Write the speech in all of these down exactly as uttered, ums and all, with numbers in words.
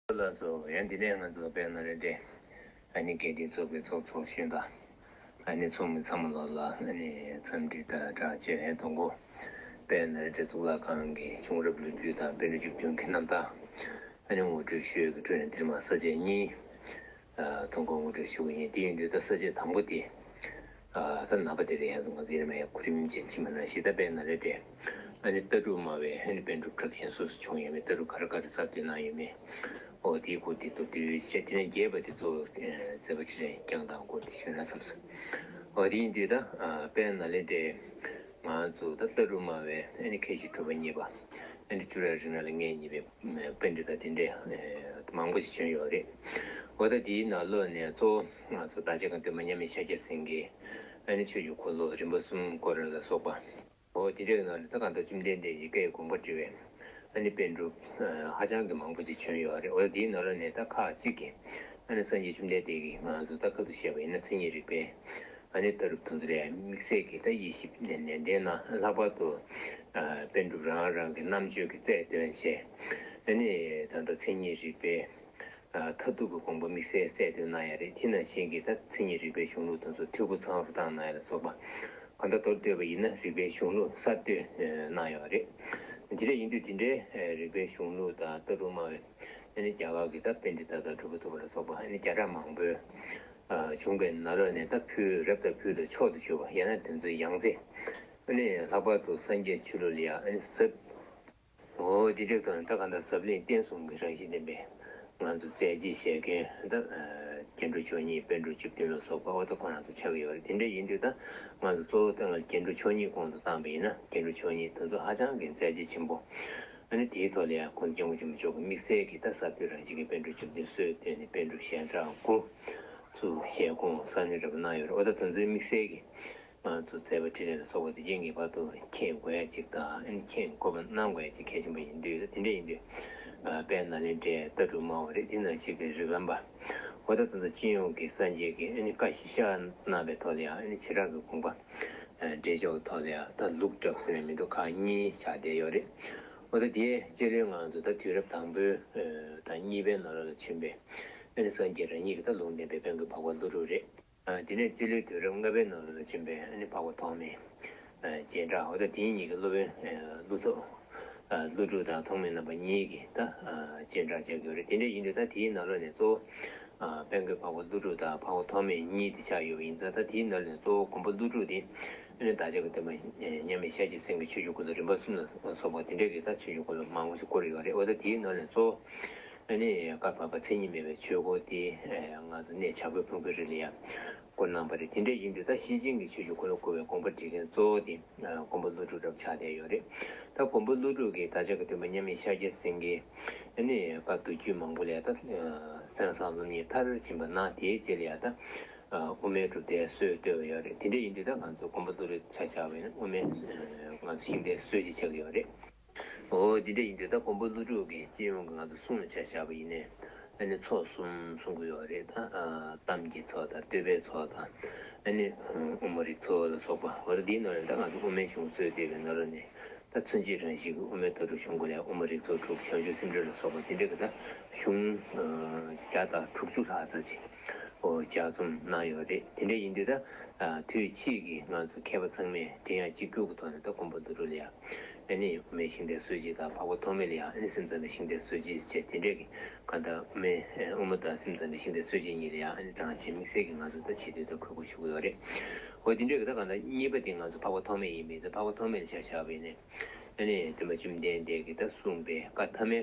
ལགས་སོ། ཡང་འདི་ནས་ང་ཚོ་དཔལ་ནཱ་ལེནྡྲའི་ཨ་ནི་དགེ་ལྡན་ཚོགས་པའི་ཚོགས་གཙོ་གཞོན་དང་ཨ་ནི་ཚོགས་མི་ཚང་མ་ལོག་ལ་ཨ་ནི་འཚམས་འདྲི་དང་གྲངས་བཅད་ཡན་དང་པོ། དཔལ་ནཱ་ལེནྡྲའི་གཙུག་ལག་ཁང་གི་བྱུང་རབས་ལོ་རྒྱུས་དང་པཎ་གྲུབ་བཅུ་བདུན་གྱི་རྣམ་ཐར་ཨ་ནི་ངོ་སྤྲོད་ཞུས་ཀྱི་ཁྲོད་ནས་འདིར་མ་ས་བཅད་གཉིས་ཐོ་འགོད་ངོ་སྤྲོད་ཞུ་གི་ཡིན། དེ་ཡིན་དུས་ད་ས་བཅད་དང་པོ་དེ། ཨ་ད་ནང་པ་དེ་རེད། ཡང་དུ་ང་ཚོའི་རེ་མ་ཡང་གོ་རིམ་ཅན་ཕྱི་མ་ནང་བཞིན་ད་དཔལ་ནཱ་ལེནྡྲའི་ཨ་ནི་ལྟ་གྲུབ་སྨྲ་བའི་ཨ་ནི་པཎ་གྲུབ་གྲགས་ཅན་སུ་སུ་བྱུང་ཡོད་མེད། ལྟ་གྲུབ་ག་རེ་ག་རེ་གསར་གཏོད་གནང་ཡོད་མེད། འོ་དེའི་སྐོར་དེ་མདོར་བསྡུས་བཤད། དེ་ནས་རྒྱས་པ་དེ་གཙོ་བོ་མཛད་པ་ཁྲི་རལ་རྒྱང་ཐང་སྐོར་དེ་ཞུས་ན་བསམས་སོང་། འོ་དེ་ཡིན་དུས་ད་དཔལ་ནཱ་ལེནྡྲའི་ང་ཚོ་ད་ལྟ་གྲུབ་སྨྲ་བའི་ཨ་ནི་ཁ་ཆེ་གྲུབ་པ་གཉིས་པ་ཨ་ནི་སྤྱི་བོར་རིགས་སྣ་ལ་ངེས་གཉིས་པའི་པཎ་གྲུབ་དང་དེ་འདྲའི་མང་པོ་ཞིག་བྱོན་ཡོད་རེད། འོ་ད་དེའི་ནང་ལོགས་ནས་གཙོ་བོ་ང་ཚོ་བདག་ཅག་གི་སྟོན་པ་མཉམ་མེད་ཤཱཀྱ་སེང་གེ་ཨ་ནི་ཆོས་ཀྱི་འཁོར་ལོ་རིམ་པ་གསུམ་བསྐོར་ར་ལ་སོགས་པ། འོ་དེ་འདྲའི་ནང་ནས་ད་གང་ལྟར་བཅོམ་ལྡན་འདས་ཀྱི་བཀའི་དགོངས་པ་འགྲེལ་བའི་ཨ་ནི་པཎ་གྲུབ་ཧ་ཅང་གི་མང་པོ་ཞིག་བྱོན་ཡོད་རེད། འོ་དེའི་ནང་ལོགས་ནས་ད་ཁག་ཅིག་གིས་ཨ་ནི་སངས་རྒྱས་བཅོམ་ལྡན་འདས་ཀྱིས་ང་ཚོ་ད་ཁ་ཐུག་བཤད་པ་ཡིན་ན་མཚན་ཉིད་རིག་པའི་ཨ་ནི་ལྟ་གྲུབ་དེ་ཚོ་ལ་དམིགས་བསལ་གྱི་ད་དབྱེ་ཞིབ་ནན་ནན་ཏན་གནང་། ལྷག་པར་དུ་ཨ་པཎ་གྲུབ་རང་རང་གི་རྣམ་དཔྱོད་ཀྱི་རྩལ་བཏོན་བྱས་ཨ་ནི་ད་ལྟ་མཚན་ཉིད་རིག་པའི་ཨ་མཐར་ཐུག་གི་དགོངས་པ་དམིགས་བསལ་གསལ་སྟོན་གནང་ཡ་རེད། དེ་ནང་བཞིན་གྱི་ད་མཚན་ཉིད་རིག་པའི་གཞུང་ལུགས་དེ་ཚོ་འཐུས་སྒོ་ཚང་རུ་བཏང་གནང་ཡ་ལ་སོགས་པ། གང་ལྟར་མདོར་བསྡུས་པ་ཡིན་ན་རིག་པའི་གཞུང་ལུགས་གསར་གཏོད་གནང་ཡོད་རེད། དེ་འདྲ་ཡིན་དུས་དེ་འདྲའི་རིག་པའི་གཞུང་ལུགས་དང་ལྟ་གྲུབ་སྨྲ་བའི་ཨ་ནི་རྒྱ་གར་གྱི་ད་པཎྜི་ཏ་དང་གྲུབ་པ་ཐུབ་པ་ལ་སོགས་པ་ཨ་ནི་བརྒྱ་ཕྲག་མང་པོས་བྱུང་བའི་ནང་ལོགས་ནས་ད་ཕུལ་རབ་དང་ཕུལ་དུ་མཆོག་ཏུ་གྱུར་པ་ཡང་ན་དེ་ཚོའི་ཡང་རྩེ། ཨ་ནི་ལྷག་པར་དུ་སངས་རྒྱས་ཆོས་ལུགས་ལ་ཡང་ཨ་ནི་ཟབ། འོ་དེ་འདྲའི་ཐོག་ནས་ད་གང་ལྟར་ཟབ་བརླིང་བསྟན་གསུམ་གྱི་རང་བཞིན་ལྡན་པའི་ང་ཚོ་མཛད་རྗེས་བཞེས་མཁན་ད་ཨ་སྐྱེ་འགྲོ་མཆོག་གཉིས་པཎ་གྲུབ་བཅུ་བདུན་ལ་སོགས་པ་འོ་ད་ཁོང་རང་ཚོ་ཆགས་ཀྱི་ཡོད་རེད། དེ་འདྲ་ཡིན་དུས་ད་ང་ཚོ་གཙོ་བོ་ད་ང་སྐྱེ་འགྲོ་མཆོག་གཉིས་ཁོང་དུ་བཏང་པ་ཡིན་ན་སྐྱེ་འགྲོ་མཆོག་གཉིས་དེ་ཚོ་ཧ་ཅང་གི་མཛད་རྗེས་ཆེན་པོ། ཨ་ནི་དེའི་ཐོག་ལ་ཡང་ཁོང་སྐྱབས་མགོན་ཆེན་པོ་མཆོག་གི་དམིགས་བསལ་གྱི་ད་གསར་གཏོད་རང་བཞིན་གྱི་པཎ་གྲུབ་བཅུ་བདུན་སྲོལ་བཏོད་ནས་པཎ་གྲུབ་ཞལ་གྲངས་དགུ་ཚུར་ཞལ་སྐོང་ས་གནས་འདྲ་པོ་གནང་ཡོད་རེད། འོ་ད་དེ་ཚོའི་དམིགས་བསལ་གྱི་ང་ཚོ་མཛད་པ་འཕྲིན་ལས་ལ་སོགས་པ་དེ་རྐྱེན་ངེས་པར་དུ་མཁྱེན་དགོས་ཡ་གཅིག་དང་ཨ་ནི་མཁྱེན་དགོས་པ་གནང་དགོས་ཡ་གཅིག་གལ་ཆེན་པོ་ཡིན་དུས། དེ་འདྲ་ཡིན་དུས་ཨ་དཔལ་ནཱ་ལེནྡྲའི་ལྟ་གྲུབ་སྨྲ་བ་རེད། དེ་ནང་བཞིན་གྱི་རིགས་ལམ་པ། འོ་ད་ད་ལྟ་སྤྱི་ཡོངས་ཀྱི་སངས་རྒྱས་ཀྱི་ཨ་ནི་བཀའ་བཞི་བཤད་གནང་བའི་ཐོག་ལ་ཡང་ཨ་ནི་བྱེ་བྲག་གི་དགོངས་པ་འགྲེལ་ཆོག་གི་ཐོག་ལ་ཡང་ད་ལུགས་གྲུབ་ཟེར་ནས་མི་འདུག་ཁག་གཉིས་ཆགས་བསྡད་ཡོད་རེད། འོ་ད་དེའི་སྤྱི་ལོའི་ང་ཚོ་ད་དུས་རབས་དང་པོའི་དང་གཉིས་པའི་ནང་ལོགས་ལ་བྱོན་པའི་ཨ་ནི་སངས་རྒྱས་རང་ཉིད་ཀྱི་ད་ལུང་བསྟན་པའི་དཔལ་མགོན་འཕགས་པ་ཀླུ་སྒྲུབ་རེད། ཨ་དེ་ནས་སྤྱི་ལོའི་དུས་རབས་ལྔ་པའི་ནང་ལོགས་ལ་བྱོན་པའི་ཨ་ནི་འཕགས་པ་ཐོགས་མེད་སྤྱན་དྲངས། འོ་ད་དེའི་ཉིད་ཀྱི་སློབ་དཔོན་ཀླུ་ཚོགས་ཀླུ་སྒྲུབ་དང་ཐོགས་མེད་རྣམ་པ་གཉིས་ཀྱིས་ད་སྤྱན་དྲངས་བྱས་ཡོད་རེད། དེ་འདྲ་ཡིན་དུས་ད་དེའི་ནང་ལོགས་ནས་གཙོ་བོ་དཔལ་མགོན་འཕགས་པ་ཀླུ་སྒྲུབ་དང་འཕགས་པ་ཐོགས་མེད་གཉིས་དེ་ཆགས་ཡོད་པ་ཡིན་ཙང་། ད་དེའི་ནང་ལོགས་ནས་གཙོ་བོ་མགོན་པོ་ཀླུ་སྒྲུབ་དེ་ཨ་ནི་བདག་ཅག་གི་སྟོན་པ་མཉམ་མེད་ཤཱཀྱ་སེང་གེ་ཆོས་ཀྱི་འཁོར་ལོ་རིམ་པ་གསུམ་ལ་སོགས་པ་དེ་འདྲ་གི་ད་ཆོས་ཀྱི་འཁོར་ལོ་མང་པོ་ཞིག་བསྐོར་ཡོད་རེད། འོ་ད་དེའི་ནང་ལོགས་ནས་གཙོ་བོ་ཨ་ནི་བཀའ་བར་པ་མཚན་ཉིད་མེད་པའི་ཆོས་འཁོར་དེ་ང་ཚོ་གནས་བྱ་རྒོད་ཕུང་པོའི་རི་ལ་ཡང་བསྐོར་གནང་པ་རེད། དེ་འདྲ་ཡིན་དུས་ད་ཤེར་ཕྱིན་གྱི་ཆོས་ཀྱི་འཁོར་ལོ་བསྐོར་བའི་དགོངས་པ་འགྲེལ་མཁན་གཙོ་བོ་དེ་མགོན་པོ་ཀླུ་སྒྲུབ་འདྲ་པོ་ཆགས་བསྡད་ཡོད་རེད། ད་མགོན་པོ་ཀླུ་སྒྲུབ་ཀྱིས་བདག་ཅག་གི་སྟོན་པ་མཉམ་མེད་ཤཱཀྱ་སེང་གེ་ཨ་ནི་བཀའ་མདོ་རྒྱུད་མང་པོ་ལ་ད་གསན་བསམ་སློབ་གཉེར་མཐར་ཕྱིན་པ་གནང་། དེའི་རྗེས་ལ་ཡང་ད་དབུ་མའི་སྒྲུབ་སྡེ་སྲོལ་བཏོད་པ་ཡོད་རེད། དེ་འདྲ་ཡིན་དུས་ད་ང་ཚོ་མགོན་པོ་ཀླུ་སྒྲུབ་ཆ་བཞག་པ་ཡིན་ན་དབུ་མའི་ང་ཚོ་ཤིང་རྟའི་སྲོལ་འབྱེད་ཆགས་ཀྱི་ཡོད་རེད། འོ་འདི་འདྲ་ཡིན་དུས་ད་མགོན་པོ་ཀླུ་སྒྲུབ་ཀྱི་སྤྱི་ཡོངས་ཀྱི་ང་ཚོ་གསུང་ལ་ཆ་བཞག་པ་ཡིན་ནའི་ཨ་ནི་ཚོགས་གསུམ་གསུང་གི་ཡོད་རེད། ད་གཏམ་གྱི་ཚོགས་དང་བསྟོད་པའི་ཚོགས་དང་ཨ་ནི་དབུ་མ་རིགས་ཚོགས་ལ་སོགས་པ། འོ་ད་འདིའི་ནང་ནས་ད་ང་ཚོ་དབུ་མའི་གཞུང་སྲོལ་བཏོད་པའི་ནང་ལོགས་ནས་ད་མཚན་བཅས་རང་བཞིན་གྱི་དབུ་མའི་ལྟ་གྲུབ་གཞུང་གི་ལས་དབུ་མ་རིགས་ཚོགས་དྲུག་བྱང་ཆུབ་སེམས་འགྲེལ་ལ་སོགས་པ་དེ་འདྲ་གི་ད་གཞུང་བརྒྱ་དང་དྲུག་ཅུ་ལྷག་ཙམ་ཅིག་ལྗགས་རྩོམ་གནང་ཡོད་རེད། དེ་འདྲ་ཡིན་དུས་ད་དུས་ཕྱིས་ཀྱི་ང་ཚོ་མཁས་པ་ཚང་མས་མགྲིན་དབྱངས་གཅིག་གྱུར་གྱི་ཐོག་ནས་ད་མགོན་པོ་ཀླུ་སྒྲུབ་ལ་ཡང་ཨ་ནི་དབུ་མའི་ཤིང་རྟའི་སྲོལ་འབྱེད་དང་འཕགས་པ་ཐོགས་མེད་ལ་ཡང་ཨ་ནི་སེམས་ཙམ་པའི་ཤིང་རྟའི་སྲོལ་འབྱེད་བྱས། དེ་འདྲས་ཀྱི་གང་ལྟར་དབུ་མའི་དབུ་མ་དང་སེམས་ཙམ་པའི་ཤིང་རྟའི་སྲོལ་འབྱེད་གཉིས་ལ་ཡང་ཨ་ནི་གྲངས་ཆེ་དམིགས་བསལ་གྱི་ང་ཚོ་ད་ཆེ་བསྟོད་དང་གུས་བཀུར་ཞུ་གི་ཡོད་རེད། འོ་དེ་འདྲས་ཀྱི་ད་གང་ལྟར་གཉིས་པ་དེ་ང་ཚོ་འཕགས་པ་ཐོགས་མེད་ཡིན་པས། ད་འཕགས་པ་ཐོགས་མེད་ལ་ཆ་བཞག་པ་ཡིན་ནའི་ཨ་ནི་སྟོན་པ་བཅོམ་ལྡན་འདས་ཀྱིས་ད་གསུངས་པའི་བཀའ་ཐ་མའི་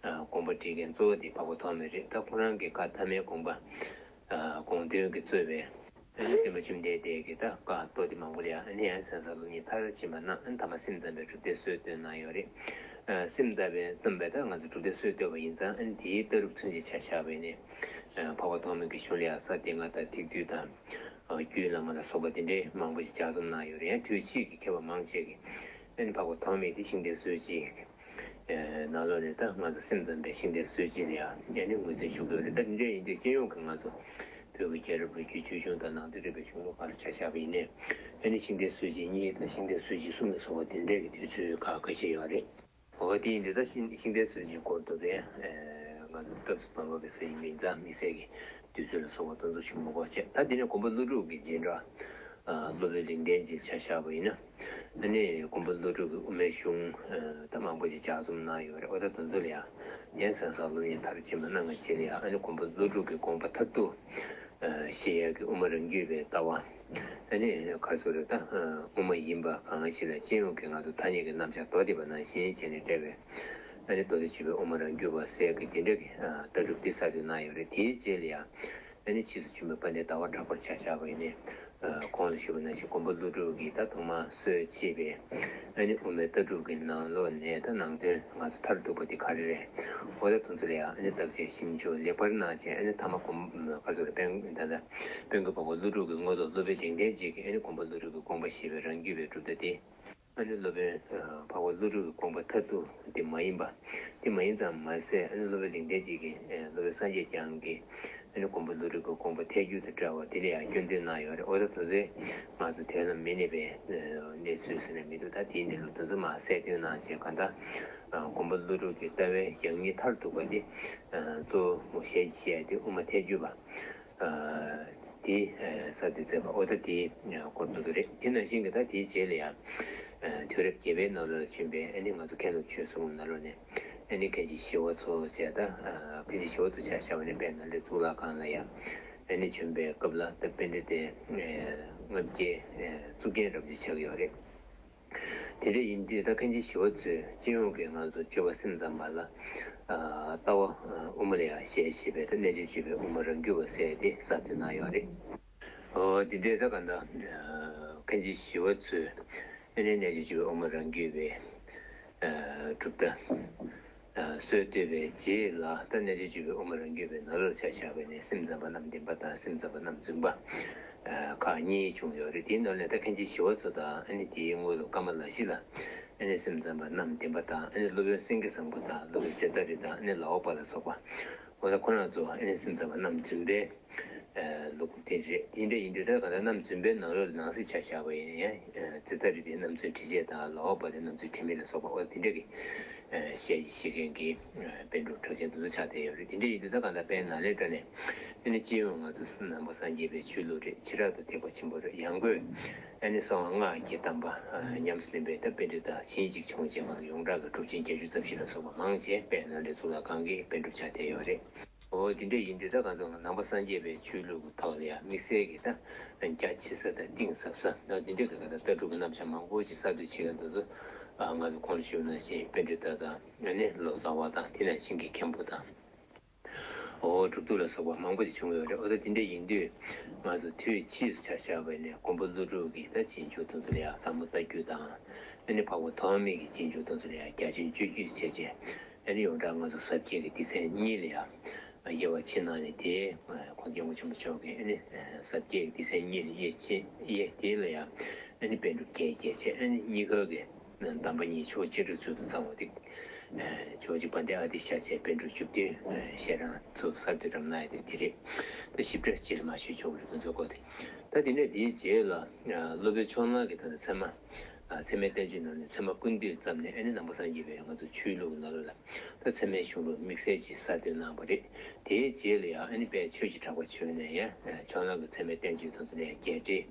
དགོངས་པ་འགྲེལ་མཁན་གཙོ་བོ་དེ་འཕགས་པ་ཐོགས་མེད་རེད། ད་ཁོ་རང་གི་བཀའ་ཐ་མའི་དགོངས་པ་དགོངས་དོན་གྱིས་གཙོས་པའི་ཨ་ནི་སྟོན་པ་བཅོམ་ལྡན་འདས་ཀྱིས་ད་བཀའ་མདོ་སྡེ་མང་པོ་ལ་ཡང་ཨ་ནི་ཡང་གསན་བསམ་སློབ་གཉེར་མཐར་ཕྱིན་པ་གནང་། ཨ་ནི་ཐ་མ་སེམས་ཙམ་པའི་སྒྲུབ་སྡེ་སྲོལ་བཏོད་གནང་ཡོད་རེད། ཨ་སེམས་ཙམ་པའི་ཙམ་པའི་ད་ང་ཚོ་སྒྲུབ་སྡེ་སྲོལ་བཏོད་པ་ཡིན་ཙང་། ཨ་ནི་དེའི་ལྟ་གྲུབ་མཚོན་བྱེད་ཆ་བཞག་པ་ཡིན་ནའི་ཨ་འཕགས་པ་ཐོགས་མེད་ཀྱི་གཞུང་ལ་ཡང་ས་སྡེ་ལྔ་དང་ཐིག་བསྡུས་དང་ཨ་རྒྱུད་བླ་མ་ལ་སོགས་པ་དེ་འདྲའི་མང་པོ་ཞིག་ལྗགས་རྩོམ་གནང་ཡོད་རེད། ཡང་དུས་ཕྱིས་ཀྱི་མཁས་པ་མང་ཆེ་གིས་ཨ་ནི་འཕགས་པ་ཐོགས་མེད་དེ་ཤིང་རྟའི་སྲོལ་འབྱེད་ནང་ལོགས་ནས་ད་ང་ཚོ་སེམས་ཙམ་པའི་ཤིང་རྟའི་སྲོལ་འབྱེད་ལ་ཡང་ཨ་ནི་ངོས་འཛིན་ཞུ་གི་ཡོད་རེད། ད་འདི་འདྲ་ཡིན་དུས་སྤྱི་ཡོངས་ཀྱི་ང་ཚོ་བོད་ཀྱི་རྒྱལ་རབས་ལོ་རྒྱུས་ཆོས་འབྱུང་དང་ནང་བསྟན་རིག་པའི་གཞུང་ལུགས་སྒང་ལ་ཆ་བཞག་པ་ཡིན་ནའི་ཨ་ནི་ཤིང་རྟའི་སྲོལ་འབྱེད་གཉིས་དང་ཤིང་རྟའི་སྲོལ་འབྱེད་གསུམ་ལ་སོགས་པ་དེ་འདྲ་གི་དུས་ཚོད་ཁག་ཁ་ཤས་ཡོད་རེད། འོ་དེ་ཡིན་དུས་ད་ཤིང་ཤིང་རྟའི་སྲོལ་འབྱེད་སྐོར་དུ་དེ་ ང་ཚོ་སྐབས་སུ་བབས་པའི་སོ་ཡི་མིང་ཙམ་དམིགས་བསལ་གྱི་དུས་ཚོད་ལ་སོགས་པ་དེ་ཚོ་ཞུ་མི་དགོས་བྱས། ད་དེ་ནས་མགོན་པོ་ཀླུ་སྒྲུབ་ཀྱི་རྗེས་འབྲང་། ཨ། སློབ་དཔོན་ལེགས་ལྡན་འབྱེད་ཆ་བཞག་པ་ཡིན་ན། ཨ་ནི་མགོན་པོ་ཀླུ་སྒྲུབ་ཀྱི་དབུ་མའི་གཞུང་། ཨ། ད་མང་པོ་ཞིག་ལྗགས་རྩོམ་གནང་ཡོད་རེད། འོ་ད་དེ་ཚོ་ལ་ཡང་ཡང་གསན་སར་སློབ་གཉེར་མཐར་ཕྱིན་པ་གནང་བའི་རྗེས་ལ་ཡང་། ཨ་ནི་མགོན་པོ་ཀླུ་སྒྲུབ་ཀྱི་དགོངས་པ་མཐར་ཐུག་ཨ། བཞེས་ཡག་གི་དབུ་མ་རང་རྒྱུད་པའི་ལྟ་བ། ཨ་ནི་ཁ་སོ་རེ་ད། ཨ། དབུ་མ་ཡིན་པ་གང་ཞིག་ལ་སྤྱི་ཡོངས་ཀྱི་ང་ཚོ་ཐ་སྙད་ཀྱི་རྣམ་གཞག་མདོ་སྡེ་པ་ནང་བཞིན་བྱས་ནས་བཀྲལ་བའི། ཨ་ནི་མདོ་སྡེ་སྤྱོད་པའི་དབུ་མ་རང་རྒྱུད་པ་ཟེར་གྱི་དེ་འདྲ་གི། ཨ། ལྟ་གྲུབ་འདི་གསར་གཏོད་གནང་ཡོད་རེད། དེའི་རྗེས་ལ་ཡང་། ཨ་ནི་ཕྱིས་སུ་བྱོན་པའི་དཔལ་ལྡན་ཟླ་བ་གྲགས་པར་ཆ་བཞག་པ་ཡིན་ནའི། ཨ། གོང་ལ་ཞུས་པ་ནང་བཞིན་མགོན་པོ་ཀླུ་སྒྲུབ་ཀྱིས་ད་ཐོག་མར་སྲོལ་ཕྱེས་པའི། ཨ་ནི་དབུ་མའི་ལྟ་གྲུབ་ཀྱི་ནང་ལོགས་ནས་ད་ནང་དོན་ང་ཚོ་མཐར་གཏུགས་པ་དེ་ག་རེ་རེད། འོ་ད་དེ་ཚོ་ལ་ཡང་ཨ་ནི་བརྟག་དཔྱད་ཞིབ་འཇུག་ལེགས་པར་གནང་བྱས། ཨ་ནི་ཐ་མ་གོང་ཁ་སོ་རེ་དཔལ་ད་ལྟ་དཔལ་མགོན་འཕགས་པ་ཀླུ་སྒྲུབ་ཀྱི་མངོན་རྟོགས་སློབ་དཔོན་ལེགས་ལྡན་འབྱེད་ཀྱིས། ཨ་ནི་མགོན་པོ་ཀླུ་སྒྲུབ་ཀྱི་དགོངས་པ་བཞེས་པའི་རང་རྒྱུད་པའི་གྲུབ་མཐའ་དེ། ཨ་ནི་སློབ་དཔོན་འཕགས་པ་ཀླུ་སྒྲུབ་ཀྱི་དགོངས་པ་མཐར་ཐུག་དེ་མ་ཡིན་པ། དེ་མ་ཡིན་ཙམ་མ་ཟད། ཨ་ནི་སློབ་དཔོན་ལེགས་ལྡན་འབྱེད་ཀྱིས། ཨ། སློབ་དཔོན་སངས་རྒྱས་བསྐྱངས་ཀྱིས། ཨ་ནི་མགོན་པོ་ཀླུ་སྒྲུབ་ཀྱི་དགོངས་པ་ཐལ་འགྱུར་དང་བྲལ་བ་དེ་ལ་ཡང་སྐྱོན་འདོན་གནང་ཡོད་རེད། འོ་ད་དེ་ཚོ་ང་ཚོ་དོན་ལ་མི་གནས་པའི། ཨ། གནས་ཚུལ་ཟེར་ན་མི་འདུག་ད་དེའི་གནས་ལུགས་དེ་ཚོ་མར་གསལ་སྟོན་གནང་བྱས། གང་ལྟར། ཨ། མགོན་པོ་ཀླུ་སྒྲུབ་ཀྱི་ལྟ་བའི་ཡང་སྙིང་མཐར་ཐུག་པ་དེ། ཨ། གཙོ་བོ་ཞལ་བཞེས་ཡ་དེ་དབུ་མ་ཐལ་འགྱུར་བ། ཨ། དེ། ཨ། གསར་གཏོད་མཛད་པ། འོ་ད་དེའི་སྐོར་དུ་རེད། དེ་ནང་བཞིན་གྱི་ད་དེའི་རྗེས་ལ་ཡང་། ཨ། དུས་རབས་བརྒྱད་པའི་ནང་ལོགས་ལ་བྱོན་པའི། ཨ་ནི་ང་ཚོ་མཁན་སློབ་ཆོས་གསུམ་ནང་ལོགས་ནས། ཨ་ནི་མཁན་ཆེན་ཞི་བ་འཚོ་བྱས། ད། ཨ། མཁན་ཆེན་ཞི་བ་འཚོ་ཆ་བཞག་པ་ནི་དཔལ་ནཱ་ལེནྡྲའི་གཙུག་ལག་ཁང་ལ་ཡང་། ཨ་ནི་བྱོན་པའི་སྐབས་ལ་ད་པཎྜི་ཏའི། ཨ། ལྔ་བརྒྱའི། ཨ། གཙུག་རྒྱན་རབ་ཅིག་ཆགས་ཀྱི་ཡོད་རེད། དེ་འདྲ་ཡིན་དུས་ད་མཁན་ཆེན་ཞི་བ་འཚོས་སྤྱི་ཡོངས་ཀྱི་ང་ཚོ་སྤྱོད་པ་སེམས་ཙམ་པ་ལ། ཨ། ལྟ་བ། ཨ། དབུ་མ་ལ་ཡང་ཞལ་བཞེས་པའི། ད་རྣལ་འབྱོར་སྤྱོད་པའི་དབུ་མ་རང་རྒྱུད་པ་ཟེར་དེ་གསར་གཏོད་གནང་ཡོད་རེད། འོ་དེ་འདྲའི་ད་གང་ལྟར། ཨ། མཁན་ཆེན་ཞི་བ་འཚོས། ཨ་ནི་རྣལ་འབྱོར་སྤྱོད་པའི་དབུ་མ་རང་རྒྱུད་པའི། ཨ། གྲུབ་མཐའ། ཨ། སྲོལ་བཏོད་པའི་རྗེས་ལ། ད་རྣལ་འབྱོར་སྤྱོད་པའི་དབུ་མ་རང་རྒྱུད་པའི་ནང་ལོགས་ཆ་བཞག་པ་ཡིན་ནའི་སེམས་ཙམ་པ་རྣམ་བདེན་པ་དང་སེམས་ཙམ་པ་རྣམ་རྫུན་པ། ཨ། ཁག་གཉིས་བྱུང་ཡོད་རེད། དེའི་ནང་ནས་ད་མཁན་ཆེན་ཞི་བ་འཚོ་དང་། ཨ་ནི་དེའི་སྔོན་ལ་ཀ་མ་ལ་ཤཱི་ལ། ཨ་ནི་སེམས་ཙམ་པ་རྣམ་བདེན་པ་དང་། ཨ་ནི་སློབ་དཔོན་སེང་གེ་བཟང་པོ་དང་། སློབ་དཔོན་ཛེ་ཏ་རི་དང་། ཨ་ནི་ལའོ་པ་ལ་སོགས་པ། འོ་ད་ཁོ་རང་ཚོ། ཨ་ནི་སེམས་ཙམ་པ་རྣམ་རྫུན་པའི། ཨ། ལུགས་དེ་རེད། དེ་འདྲ་ཡིན་དུས་ད་ག་ད་རྣམ་རྫུན་པའི་ནང་ལོགས་ནང་གསེས་ཆ་བཞག་པ་ཡིན་ན། ཨ། ཛེ་ཏ་རི་དེ་རྣམ་རྫུན་དྲི་བྱེད་དང་། ལའོ་པ་དེ་རྣམ་རྫུན་དྲི་མེད་ལ་སོགས་པ། འོ་དེ་འདྲ་གི། ཨ། ཞལ་གྱིས་བཞེས་མཁན་གྱི། ཨ། པཎ་གྲུབ་གྲགས་ཅན་དེ་ཚོ་ཆགས་བསྡད་ཡོད་རེད། དེ་འདྲ་ཡིན་དུས་ད་ག་ད་དཔལ་ནཱ་ལེནྡྲ་ནས། ཨ་ནི་སྤྱི་ཡོངས་ང་ཚོ་ནང་པ་སངས་རྒྱས་པའི་ཆོས་ལུགས་རེད། བྱེ་བྲག་ཏུ་ཐེག་པ་ཆེན་པོ་རེད། ཡང་སྒོས། ཨ་ནི་གསང་བ་སྔགས་ཀྱི་གདམས་པ། ཨ། ཉམས་སུ་ལེན་པའི་ད་པཎྜི་ཏ་ཕྱིན་ཅི་བྱུང་ཅན། ང་ཚོ་ཡོངས་གྲགས་ཀྱི་གྲུབ་ཆེན་བརྒྱད་ཅུ་རྩ་བཞི་ལ་སོགས་པ་མང་ཆེ་དཔལ་ནཱ་ལེནྡྲའི་གཙུག་ལག་ཁང་གི་པཎ་གྲུབ་ཆགས་བསྡད་ཡོད་རེད། འོ་དེ་འདྲ་ཡིན་དུས་ད་ག་ད་ནང་པ་སངས་རྒྱས་པའི་ཆོས་ལུགས་ཀྱི་ཐོག་ལ་ཡང་དམིགས་བསལ་གྱི་ད་རྒྱ་ཆེ་ས་དང་གཏིང་ཟབ་ས། འོ་དེ་འདྲ་གི་ག་ད་ལྟ་གྲུབ་ཀྱི་རྣམ་གཞག་མང་པོ་ཞིག་གསར་གཏོད་བྱེད་མཁན་དེ་ཚོ། ཨ། ང་ཚོ་གོང་ལ་ཞུས་པ་ནང་བཞིན་པཎྜི་ཏ་དང་། ཨ་ནི་ལོ་ཙཱ་བ་དང་། དེ་ནང་བཞིན་གྱི་མཁན་པོ་དང་། འོ་གྲུབ་ཐོབ་ལ་སོགས་པ་མང་པོ་ཞིག་བྱུང་ཡོད་རེད། འོ་ད་དེ་འདྲ་ཡིན་དུས་ང་ཚོ་དུས་ཕྱིས་སུ་ཆ་བཞག་པ་ཡིན་ནའི་མགོན་པོ་ཀླུ་སྒྲུབ་ཀྱི་ད་རྗེས་འཇུག་དེ་ཚོ་ལ་ཡང་བསམ་བློ་ལྟ་རྒྱུ་དང་། ཨ་ནི་འཕགས་པ་ཐོགས་མེད་ཀྱི་རྗེས་འཇུག་དེ་ཚོ་ལ་ཡང་རྒྱ་ཆེན་སྤྱོད་བརྒྱུད་བྱས་བྱས། ཨ་ནི་ཡོངས་གྲགས་ང་ཚོ་ཟབ་རྒྱས་ཀྱི་སྡེ་ཚན་གཉིས་ལ་ཡང་དབྱེ་བ་ཕྱེ་གནང་ནས། དེ་ཁོང་སྐྱབས་མགོན་ཆེན་པོ་མཆོག་གིས། ཨ་ནི་ཟབ་རྒྱས་ཀྱི་སྡེ་ཚན་གཉིས་ལ་དབྱེ་ཕྱེ། དབྱེ། དེ་ལ་ཡང་ཨ་ནི་པཎ་གྲུབ་བརྒྱད་བརྒྱད་བྱས། ཨ་ནི་གཉིས་ཀ་གི་གདམས་པ་གཉིས་ཕྱོགས་ཆེ་འགྲོའི་ཚུལ་དུ་ཚང་བ་དེ། ཨ། ཇོ་བོ་རྗེ་དཔལ་ལྡན་ཨ་ཏི་ཤ་བཅས་པཎ་གྲུབ་བཅུ་བདུན། ཨ། ཞལ་རང་ཚུར་གསར་གཏོད་རམ་གནང་ཡ་དེ་དེ་རེད། ད་ཞིབ་ཕྲ་རྗེས་ལ་མར་ཞུས་ཆོག་གི་རེད། དེ་ཚོའི་སྐོར་དེ། ད་དེ་ནས་དེའི་རྗེས་ལ། ཨ། སློབ་དཔོན་ཕྱོགས་གླང་གི་ད་ལྟ་ཚད་མ། ཨ། ཚད་མའི་བསྟན་བཅོས་ནང་ནས་ཚད་མ་ཀུན་བཏུས་བརྩམས་ནས། ཨ་ནི་ནང་པ་སངས་རྒྱས་པའི་ང་ཚོ་ཆོས་ལུགས་ནང་ལོགས་ལ་ད་ཚད་མའི་གཞུང་ལུགས་དམིགས་བསལ་ཅིག་གསར་གཏོད་གནང་བ་རེད། དེའི་རྗེས་ལ་ཡང་ཨ་ནི་དཔལ་ཆོས་ཀྱི་གྲགས་པ་བྱོན་ནས་ཡང་། ཨ། ཕྱོགས་གླང་གི་ཚད་མའི་བསྟན་བཅོས་དེ་ཚོ་ལ་ཡང་རྒྱས་འགྲེལ།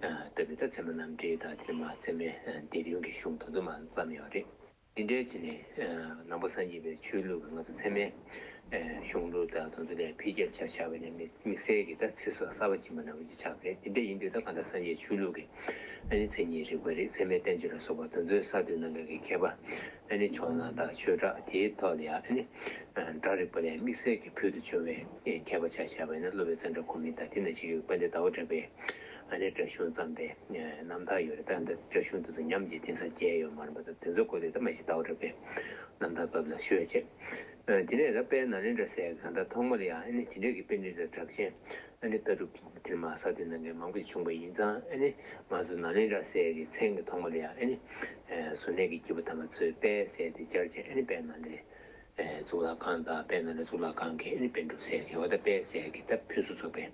ཨ། ལྟ་བུའི་ད་ཚད་མ་རྣམ་འགྲེལ་དང་། དེ་ནས་མར་ཚད་མའི། ཨ། སྡེ་བདུན་གྱི་གཞུང་དེ་ཚོ་མར་བརྩམས་ཡོད་རེད། དེ་འདྲའི་བྱས་ནས། ཨ། ནང་པ་སངས་རྒྱས་པའི་ཆོས་ལུགས་ཀྱི་ང་ཚོ་ཚད་མའི། ཨ། གཞུང་ལུགས་དང་དེ་ཚོ་ལ་འཕེལ་རྒྱས་ཆ་བཞག་པ་ཡིན་ན་དམིགས་དམིགས་བསལ་གྱི་ད་ཚེ་སྲོག་གསར་པ་སྦྱིན་པ་འདྲ་བོ་ཅིག་ཆགས་པ་རེད། དེ་འདྲ་ཡིན་དུས་ད་གང་ལྟར་སངས་རྒྱས་ཆོས་ལུགས་ཀྱི། ཨ་ནི་མཚན་ཉིད་རིག་པ་རེད། ཚད་མའི་བསྟན་བཅོས་ལ་སོགས་པ་དེ་ཚོའི་གསར་གཏོད་གནང་མཁན་གྱི་མཁས་པ། ཨ་ནི་ཕྱོགས་གླང་དང་ཆོས་གྲགས། དེའི་ཐོག་ལ་ཡང་ཨ་ནི། ཨ། སྒྲ་རིག་པ་ལ་ཡང་དམིགས་བསལ་གྱི་ཕུལ་དུ་བྱུང་བའི། ཨ། མཁས་པ་ཆ་བཞག་པ་ཡིན་ན། སློབ་དཔོན་ཙནྡྲ་གོ་མི་དང་། དེ་ནང་བཞིན་གྱི་དཔལ་ལྡན་ཟླ་བ་གྲགས་པས། ཨ་ནི་སྒྲ་གཞུང་བརྩམས་པའི། ཨ། རྣམ་ཐར་ཡོད་རེད། ད་འདི་སྒྲ་གཞུང་དེ་ཚོ་ཉམས་ཀྱིས་འདི་ཚར་མཇལ་ཡོད་མ་རེད་པ། ད་དེ་ཚོའི་སྐོར་དེ་ད་མ་གཞི་ཟླ་བ་གྲགས་པས་རྣམ་ཐར་བབས་ལ་ཞུས་བྱས། ཨ། དེ་ནས་ད་དཔལ་ནཱ་ལེནྡྲ་ཟེར་གང་ལྟར་ཐོག་མ་ལ་ཡང་ཨ་ནི་དེ་འདྲའི་གི་པཎྜི་ཏ་གྲགས་ཆེན། ཨ་ནི་ལྟ་གྲུབ་དེར་མར་གསར་གཏོད་གནང་མཁན་མང་པོ་ཞིག་བྱུང་བ་ཡིན་ཙང་། ཨ་ནི་ང་ཚོ་ནཱ་ལེནྡྲ་ཟེར་གི་མཚན་གྱི་ཐོག་མ་ལ་ཡང་ཨ་ནི། ཨ། གཟུར་གནས་ཀྱི་སྐྱེས་བུ་དམ་པ་ཚོས་དཔལ་ཟེར་དེ་སྦྱར་བྱས། ཨ་ནི་དཔལ་ནཱ་ལེནྡྲའི། ཨ། གཙུག་ལག་ཁང་དང་། དཔལ་ནཱ་ལེནྡྲ་གཙུག་ལག་ཁང་གི། ཨ་ནི་པཎ་གྲུབ་ཟེར་གི། འོ་ད་དཔལ་ཟེར་གི་ད་ཕུན་སུམ་ཚོགས་པའི།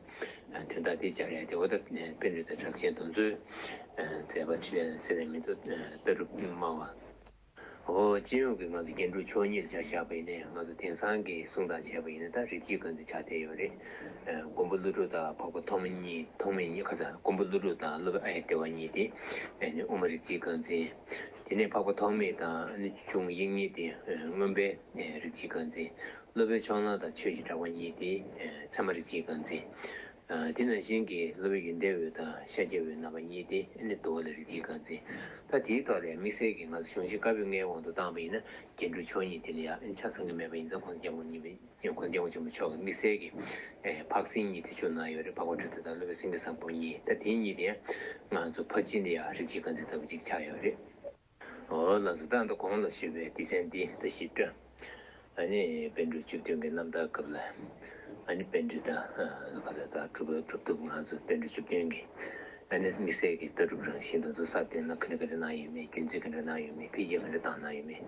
ཨ། དོན་དག་དེ་སྦྱར་ཡ་དེ། འོ་ད་པཎྜི་ཏ་གྲགས་ཆེན་དེ་ཚོའི། ཨ། མཛད་པ་ཕྲིན་ལས་ཟེར་ནས་མི་འདུག་ཨ། ལྟ་གྲུབ་སྨྲ་བ། ཨོ། སྤྱི་ཡོངས་ཀྱི་ང་ཚོ་རྒྱན་དྲུག་མཆོག་གཉིས་ལ་ཆ་བཞག་པ་ཡིན་ན་ང་ཚོ་དེང་སང་གི་གསུང་སྟངས་བྱས་པ་ཡིན་ན་ད་རིགས་གཅིག་རྐང་འཛིན་ཆགས་བསྡད་ཡོད་རེད། ཨ། མགོན་པོ་ཀླུ་སྒྲུབ་དང་འཕགས་པ་ཐོགས་མེད་གཉིས། ཐོགས་མེད་གཉིས་ཁ་སང་མགོན་པོ་ཀླུ་སྒྲུབ་དང་སློབ་དཔོན་ཨཱརྱ་དེ་བ་གཉིས་དེ་ཨ་ནི་དབུ་མ་རིགས་གཅིག་རྐང་འཛིན། དེ་ནས་འཕགས་པ་ཐོགས་མེད་དང་ཨ་ནི་འབྱུང་དབྱིག་གཉེན་དེ་ཨ་མངོན་པའི་ཨ་རིགས་གཅིག་རྐང་འཛིན། སློབ་དཔོན་ཕྱོགས་གླང་དང་ཆོས་ཀྱི་གྲགས་པ་གཉིས་དེ་ཨ་ཚད་མ་རིགས་གཅིག་རྐང་འཛིན། ཨ། དེ་ནང་བཞིན་གྱི་སློབ་དཔོན་ཡོན་ཏན་འོད་དང་ཤཱཀྱ་འོད་རྣམ་པ་གཉིས་དེ་ཨ་ནི་འདུལ་བ་ལ་རིགས་གཅིག་རྐང་འཛིན། ད་དེའི་ཐོག་ལ་དམིགས་བསལ་གྱིས་ང་ཚོ་གཞུང་ཆེན་བཀའ་པོད་ལྔའི་དབང་དུ་བཏང་བ་ཡིན་ན་རྒྱན་དྲུག་མཆོག་གཉིས་དེ་ལ་ཡང་ཨ་ནི་ཆ་ཚང་གི་མེད་པ་ཡིན་ཙང་༸གོང་ས་༸སྐྱབས་མགོན་རྙིང་མའི་༸གོང་ས་༸སྐྱབས་མགོན་ཆེན་པོ་མཆོག་གིས་དམིགས་བསལ་གྱིས་ཨེ་འཕགས་སེང་གཉིས་དེ་བསྒྱུར་གནང་ཡོད་རེད། འཕགས་པ་སྤྲུལ་སྐུ་དང་སློབ་དཔོན་སེང་གེ་བཟང་པོ་གཉིས། ད་དེ་གཉིས་དེ་ཡང་ང་ཚོ་ཕར་ཕྱིན་ལ་ཡང་རིགས་གཅིག་རྐང་འཛིན་ལྟ་བུ་ཅིག་ཆགས་ཡོད་རེད། འོ་ལགས་སོ། ད་ལྟ་གོང་ལ་ཞུས་པའི་སྡེ་ཚན་འདི་ད་ཞིབ་ཕྲ། ཨ་ནི་པཎ་གྲུབ་བཅུ་བདུན་གྱི་རྣམ་ཐར་སྐབས་ལ། ཨ་ནི་པཎ་གྲུབ་དང་ཁ་ས་ད་གྲུབ་པ་གྲུབ་ཐོབ་ང་ཚོ་པཎ་གྲུབ་བཅུ་བདུན་གྱི་ཨ་ནི་དམིགས་བསལ་གྱི་ལྟ་གྲུབ་རང་བཞིན་དང་ཚོ་གསར་གཏོད་ན་ག་འདྲ་ག་འདྲ་གནང་ཡོད་མེད། རྒྱུན་འཛིན་ག་འདྲ་གནང་ཡོད་མེད། འཕེལ་རྒྱས་ག་འདྲ་བཏང་གནང་ཡོད་མེད།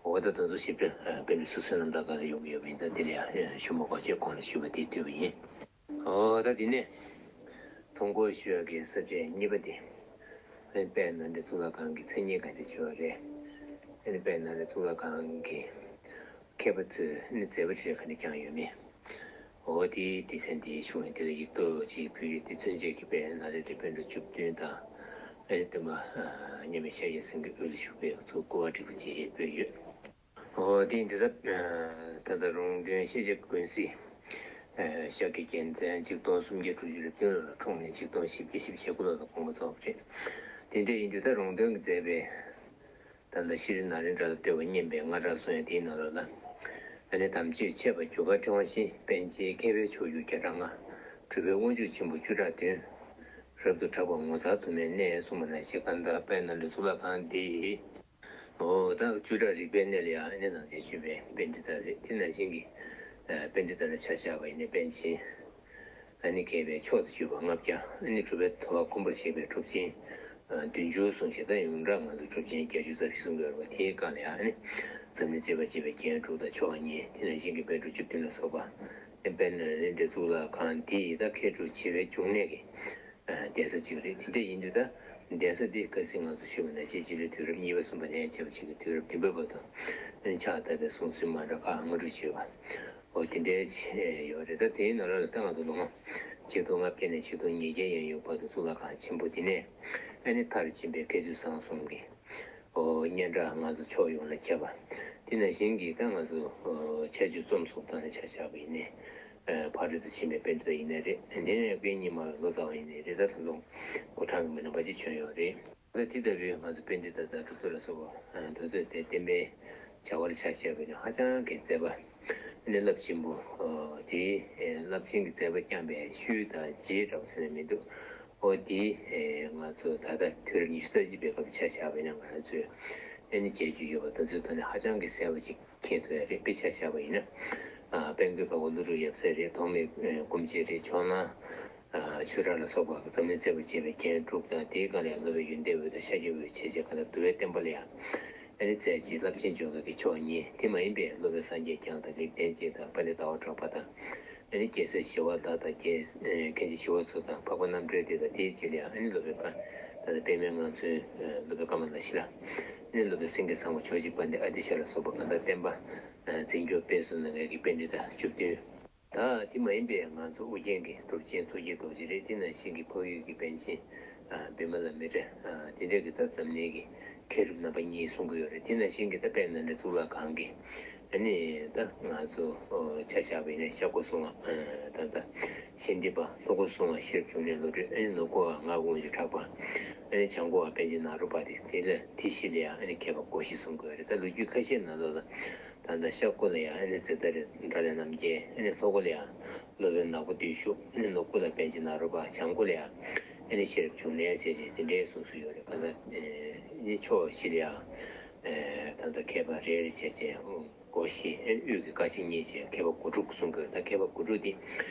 འོ་ད་དེ་ཚོ་ཞིབ་ཕྲ་པཎ་གྲུབ་སོ་སོའི་རྣམ་ཐར་སྒང་ལ་ཡོང་གི་ཡོད་པ་ཡིན་ཙང་དེ་ལ་ཡང་ཞུ་མ་དགོས་ཅེས་གོང་ལ་ཞུས་པ་དེ་བསྡུས་པ་ཡིན། ཨོ་ད་དེ་ནས་ཐོ་འགོད་ཞུ་ཡག་གི་ས་བཅད་གཉིས་པ་དེ། ཨ་ནི་དཔལ་ནཱ་ལེནྡྲ་གཙུག་ལག་ཁང་གི་མཚན་ཉིད་ག་འདྲ་བྱས་པ་རེད། ཨ་ནི་དཔལ་ནཱ་ལེནྡྲ་གཙུག་ལག་ཁང་གི་མཁས་པ་ཚོས་ཨ་ནི་མཛད་པ་ཁྲིད་ག་འདྲ་བསྐྱངས་ཡོད་མེད། འོ་དེའི་སྡེ་ཚན་དེའི་གཞུང་དེ་ལ་ཡིག་ཐོག་ཅིག་ཕུལ་ཡོད་དེ། མཚོན་བྱེད་ཀྱི་དཔལ་ནཱ་ལེནྡྲའི་པཎ་གྲུབ་བཅུ་བདུན་དང་། ཨ་ནི་སྟོན་པ་མཉམ་མེད་ཤཱཀྱ་སེང་གེ་དབུས་ལ་བཞུགས་པའི་ཚོ་སྐུ་པར་བསྒྲིགས་པ་ཅིག་ཕུལ་ཡོད། འོ་དེ་འདི་ལྟར། ད་ལྟ་རོང་སྟོན་ཤེས་བྱ་ཀུན་གཟིགས་ཤཱཀྱའི་རྒྱལ་མཚན་ཆིག་སྟོང་སུམ་བརྒྱ་དྲུག་ཅུ་རེ་བདུན་ལོ་ལ་འཁྲུངས་ནས་ཆིག་སྟོང་བཞི་བརྒྱ་བཞི་བཅུ་ཞེ་དགུ་ལོ་ལ་དགོངས་པ་རྫོགས་པ་རེད། དེ་འདྲ་ཡིན་དུས་ད་རོང་སྟོན་གྱིས་མཛད་པའི་ད་ལྟ་ཤྲཱི་ནཱ་ལེནྡྲ་ལ་བསྟོད་པ་སྙན་པའི་རྔ་སྒྲ་གསུང་ཡག་དེའི་ནང་ལོགས་ལ། ཨ་ནི་དམ་ཆོས་འཆད་པ་རྒྱུ་སྐར་ཕྲེང་བ་བཞི། པཎ་ཆེན་མཁས་པའི་མཆོག་གྱུར་བརྒྱ་ཕྲག་ལྔ། གྲུབ་པའི་དབང་ཕྱུག་ཆེན་པོ་བཅུ་ཕྲག་བདུན། རབ་ཏུ་གྲགས་པ་ངོ་མཚར་དུ་མའི་གནས་གསུངས་པ་ནང་བཞིན་གང་ལྟར་དཔལ་ནཱ་ལེནྡྲ་གཙུག་ལག་ཁང་འདི། འོ་ད་བཅུ་ཕྲག་རིག་པའི་གནས་ལ་ཡང་ཨ་ནི་ནང་བཞིན་བྱོན་པའི་པཎྜི་ཏ་རེད། དེ་ནང་བཞིན་གྱི་ཨ་པཎྜི་ཏ་ལ་ཆ་བཞག་པ་ཡིན་ན་པཎ་ཆེན། ཨ་ནི་མཁས་པའི་མཆོག་ཏུ་གྱུར་པ་ལྔ་བརྒྱ། ཨ་ནི་གྲུབ་པའི་ཐོ་བ་ཁུམ་པར་བཞེས་པའི་གྲུབ་ཆེན་བདུན་ཅུ་གསུངས་ཤིང་། ད་ཡོངས་གྲགས་ང་ཚོ་གྲུབ་ཆེན་བརྒྱད་ཅུ་རྩ་བཞི་གསུང་གི་ཡོད་རེད་པ། དེའི་སྒང་ལ་ཡང་ཨ་ནི་འཛམ་གླིང་བརྩེགས་པ་བཅད་པའི་རྒྱན་དྲུག་དང་ཕྱོགས་གཉིས། དེ་ནང་བཞིན་གྱི་པཎ་གྲུབ་བཅུ་བདུན་ལ་སོགས་པ་ཨ་ནི་དཔལ་ནཱ་ལེནྡྲའི་གཙུག་ལག་ཁང་འདི་ད་མཁས་གྲུབ་ཆེ་བའི་འབྱུང་གནས་ཀྱི་གདན་ས་གཅིག་རེད། དེ་འདྲ་ཡིན་དུས་ད་གདན་ས་འདི་ཁ་སང་ང་ཚོ་ཞུས་པ་ནང་བཞིན་སྤྱི་ལོའི་དུས་རབས་གཉིས་པ་གསུམ་པ་ནས་བྱས་པ་ཅིག་གི་དུས་རབས་བདུན་པའི་བར་དུ་ཕྱག་བཏབ་པའི་གསུང་སྲོལ་མ་འདྲ་ཁག་སྔ་དྲོ་བྱས་པ། འོ་དེ་འདྲའི་ཆེ་ཡོད་རེད། ད་དེའི་ནང་ལོགས་ལ་ད་ང་ཚོ་ལོ་ངོ་ཆིག་སྟོང་ལྔ་བརྒྱ་ནས་ཆིག་སྟོང་ཉིས་བརྒྱ་ཡན་ཡོད་བར་དུ་གཙུག་ལག་ཁང་ཆེན་པོ་འདི་ནས་ཨ་ནི་མཐར་ཕྱིན་པའི་མཁས་བཙུན་བཟང་གསུམ་གྱི་འོ་སྙན་གྲགས་ང་ཚོ་ཕྱོགས་ཡོངས་ལ་ཁྱབ་པ། དེ་ནང་བཞིན་གྱི་ད་ང་ཚོ་འོ་ཆ་རྒྱུས་རྩོམ་གསུམ་སྟེང་ནས་ཆ་བཞག་པ་ཡིན་ནའི། ཕ་རོལ་ཏུ་ཕྱིན་པའི་པཎྜི་ཏ་ཡིན་ནའི་རེད། དེ་ནས་དཔེ་རྙིང་མ་ལ་ལོ་ཙཱ་བ་ཡིན་ནའི་རེད། ད་དེ་ཚོ་མགོ་གྲངས་ཀྱིས་མི་ལོན་པ་ཅིག་བྱོན་ཡོད་རེད། ད་དེ་ལྟ་བུའི་ང་ཚོ་པཎྜི་ཏ་དང་གྲུབ་ཐོབ་ལ་སོགས་པ་དེ་ཚོས་དེ་བསྟན་པའི་བྱ་བ་ལ་ཆ་བཞག་པ་ཡིན་ན་ཧ་ཅང་གི་མཛད་པ་ནི་རླབས་ཆེན་པོ། དེའི་རླབས་ཆེན་གྱི་མཛད་པ་བསྐྱངས་པའི་ཤུལ་དང་རྗེས་འདྲ་བ་ཟེར་ན་མི་འདུག་འོ་དེ་ང་ཚོ་ད་ལྟ་དུས་རབས་ཉི་ཤུ་རྩ་གཅིག་པའི་སྐབས་ཆ་བཞག་པ་ཡིན་ན་ང་རང་ཚོས་ཨ་ནི་མཇལ་རྒྱུ་ཡོད་པ་དེ་ཚོའི་ཐོག་ནས་ཧ་ཅང་གི་གསལ་པོ་ཅིག་མཁྱེན་ཐུབ་ཡ་རེད། དཔེ་ཆ་བཞག་པ་ཡིན་ན། ཨ་དཔལ་མགོན་འཕགས་པ་ཀླུ་སྒྲུབ་ཡབ་སྲས་རེད། ཐོགས་མེད་སྐུ་མཆེད་རེད། ཕྱོགས་གླང་ཆོས་གྲགས་ལ་སོགས་པ་འཛམ་གླིང་བརྩེགས་པ་བཅད་པའི་རྒྱན་དྲུག་དང་། དེའི་སྒང་ལ་ཡང་སློབ་དཔོན་ཡོན་ཏན་འོད་དང་ཤཱཀྱ་འོད་བྱས་རྗེས་གང་ལྟར་འདུལ་བའི་བསྟན་པ་ལ་ཡང་ཨ་ནི་མཛད་རྗེས་རླབས་ཆེན་འཇོག་མཁན་གྱི་ཕྱོགས་གཉིས། དེ་མ་ཡིན་པའི་སློབ་དཔོན་སངས་རྒྱས་བསྐྱངས་དང་ལེགས་ལྡན་འབྱེད་དང་དཔལ་ལྡན་ཟླ་བ་གྲགས་པ་དང་། ཨ་ནི་རྒྱལ་སྲས་ཞི་བ་ལྷ་དང་རྒྱལ་མཁན་ཆེན་ཞི་བ་འཚོ་དང་འཕགས་པ་རྣམ་གྲོལ་སྡེ་དང་། དེའི་རྗེས་ལ་ཡང་ཨ་ནི་སློབ་དཔོན་པ་ད་ལྟ་པདྨའི་ངང་ཚུལ་སློབ་དཔོན་ཀ་མ་ལ་ཤཱི་ལ། ཨ་ནི་སློབ་དཔོན་སེང་གེ་བཟང་པོ་ཇོ་བོ་རྗེ་དཔལ་ལྡན་ཨ་ཏི་ཤ་ལ་སོགས་པ་གང་ལྟར་བསྟན་པ་འཛིན་སྐྱོང་སྤེལ་གསུམ་གནང་མཁན་གྱི་པཎྜི་ཏ་བཅུ་བདུན། ད་དེ་མ་ཡིན་པའི་ང་ཚོ་ཨོ་རྒྱན་གྱི་གྲུབ་ཆེན་མཚོ་སྐྱེས་རྡོ་རྗེ་རེད། དེ་ནང་བཞིན་གྱི་འཕགས་ཡུལ་གྱི་པཎ་ཆེན་བི་མ་ལ་མི་ཏྲ། དེ་འདྲ་གི་ད་འཛམ་གླིང་གི་མཁས་གྲུབ་རྣམ་པ་གཉིས་གསུང་གི་ཡོད་རེད། དེ་ནང་བཞིན་གྱི་ད་དཔལ་ནཱ་ལེནྡྲ་གཙུག་ལག་ཁང་གི་ཨ་ནི་ད་ང་ཚོ་ཆ་བཞག་པ་ཡིན་ན་ཤར་སྒོ་སྲུང་བ་ད་ལྟ་ཤཱནྟི་པ། ལྷོ་སྒོ་སྲུང་བ་ཤེས་རབ་འབྱུང་གནས་བློ་གྲོས། ཨ་ནི་ནུབ་སྒོ་བ་ངག་དབང་ཆོས་གྲགས་པ། ཨ་ནི་བྱང་སྒོ་བ་པཎ་ཆེན་ནཱ་རོ་པ་དེ། དེ་ལ་དེ་བཞི་ལ་ཡང་ཨ་ནི་མཁས་པ་སྒོ་བཞི་གསུང་གི་ཡོད་རེད། ད་ལོ་རྒྱུས་ཁ་ཤས་ནང་ལོགས་ལ་ད་ལྟ་ཤར་སྒོ་ལ་ཡང་ཨ་ནི་ཛེ་ཏ་རི་དགྲ་ལྷ་རྣམ་རྒྱལ། ཨ་ནི་ལྷོ་སྒོ་ལ་ཡང་སློབ་དཔོན་ནག་པོ་བདེ་ཤུགས། ཨ་ནི་ནུབ་སྒོ་ལ་པཎ་ཆེན་ནཱ་རོ་པ། བྱང་སྒོ་ལ་ཡང་ཨ་ནི་ཤེས་རབ་འབྱུང་གནས་བྱས་རྗེས་དེ་འདྲའི་གསུང་སྲོལ་ཡོད་རེད། གང་ལྟར་ཨ་ནི་ཕྱོགས་བཞི་ལ་ཡང་ཨ་ད་ལྟ་མཁས་པ་རེ་རེ་བྱས་རྗེས་སྒོ་བཞི། ཨ་ནི་དབུས་ཀྱི་ཀ་ཆེན་གཉིས་བྱས་མཁས་པ་དགུ་ཕྲུགས་གསུང་གི་ཡོད། ད་མཁས་པ་དགུ་ཕྲུགས་དེ་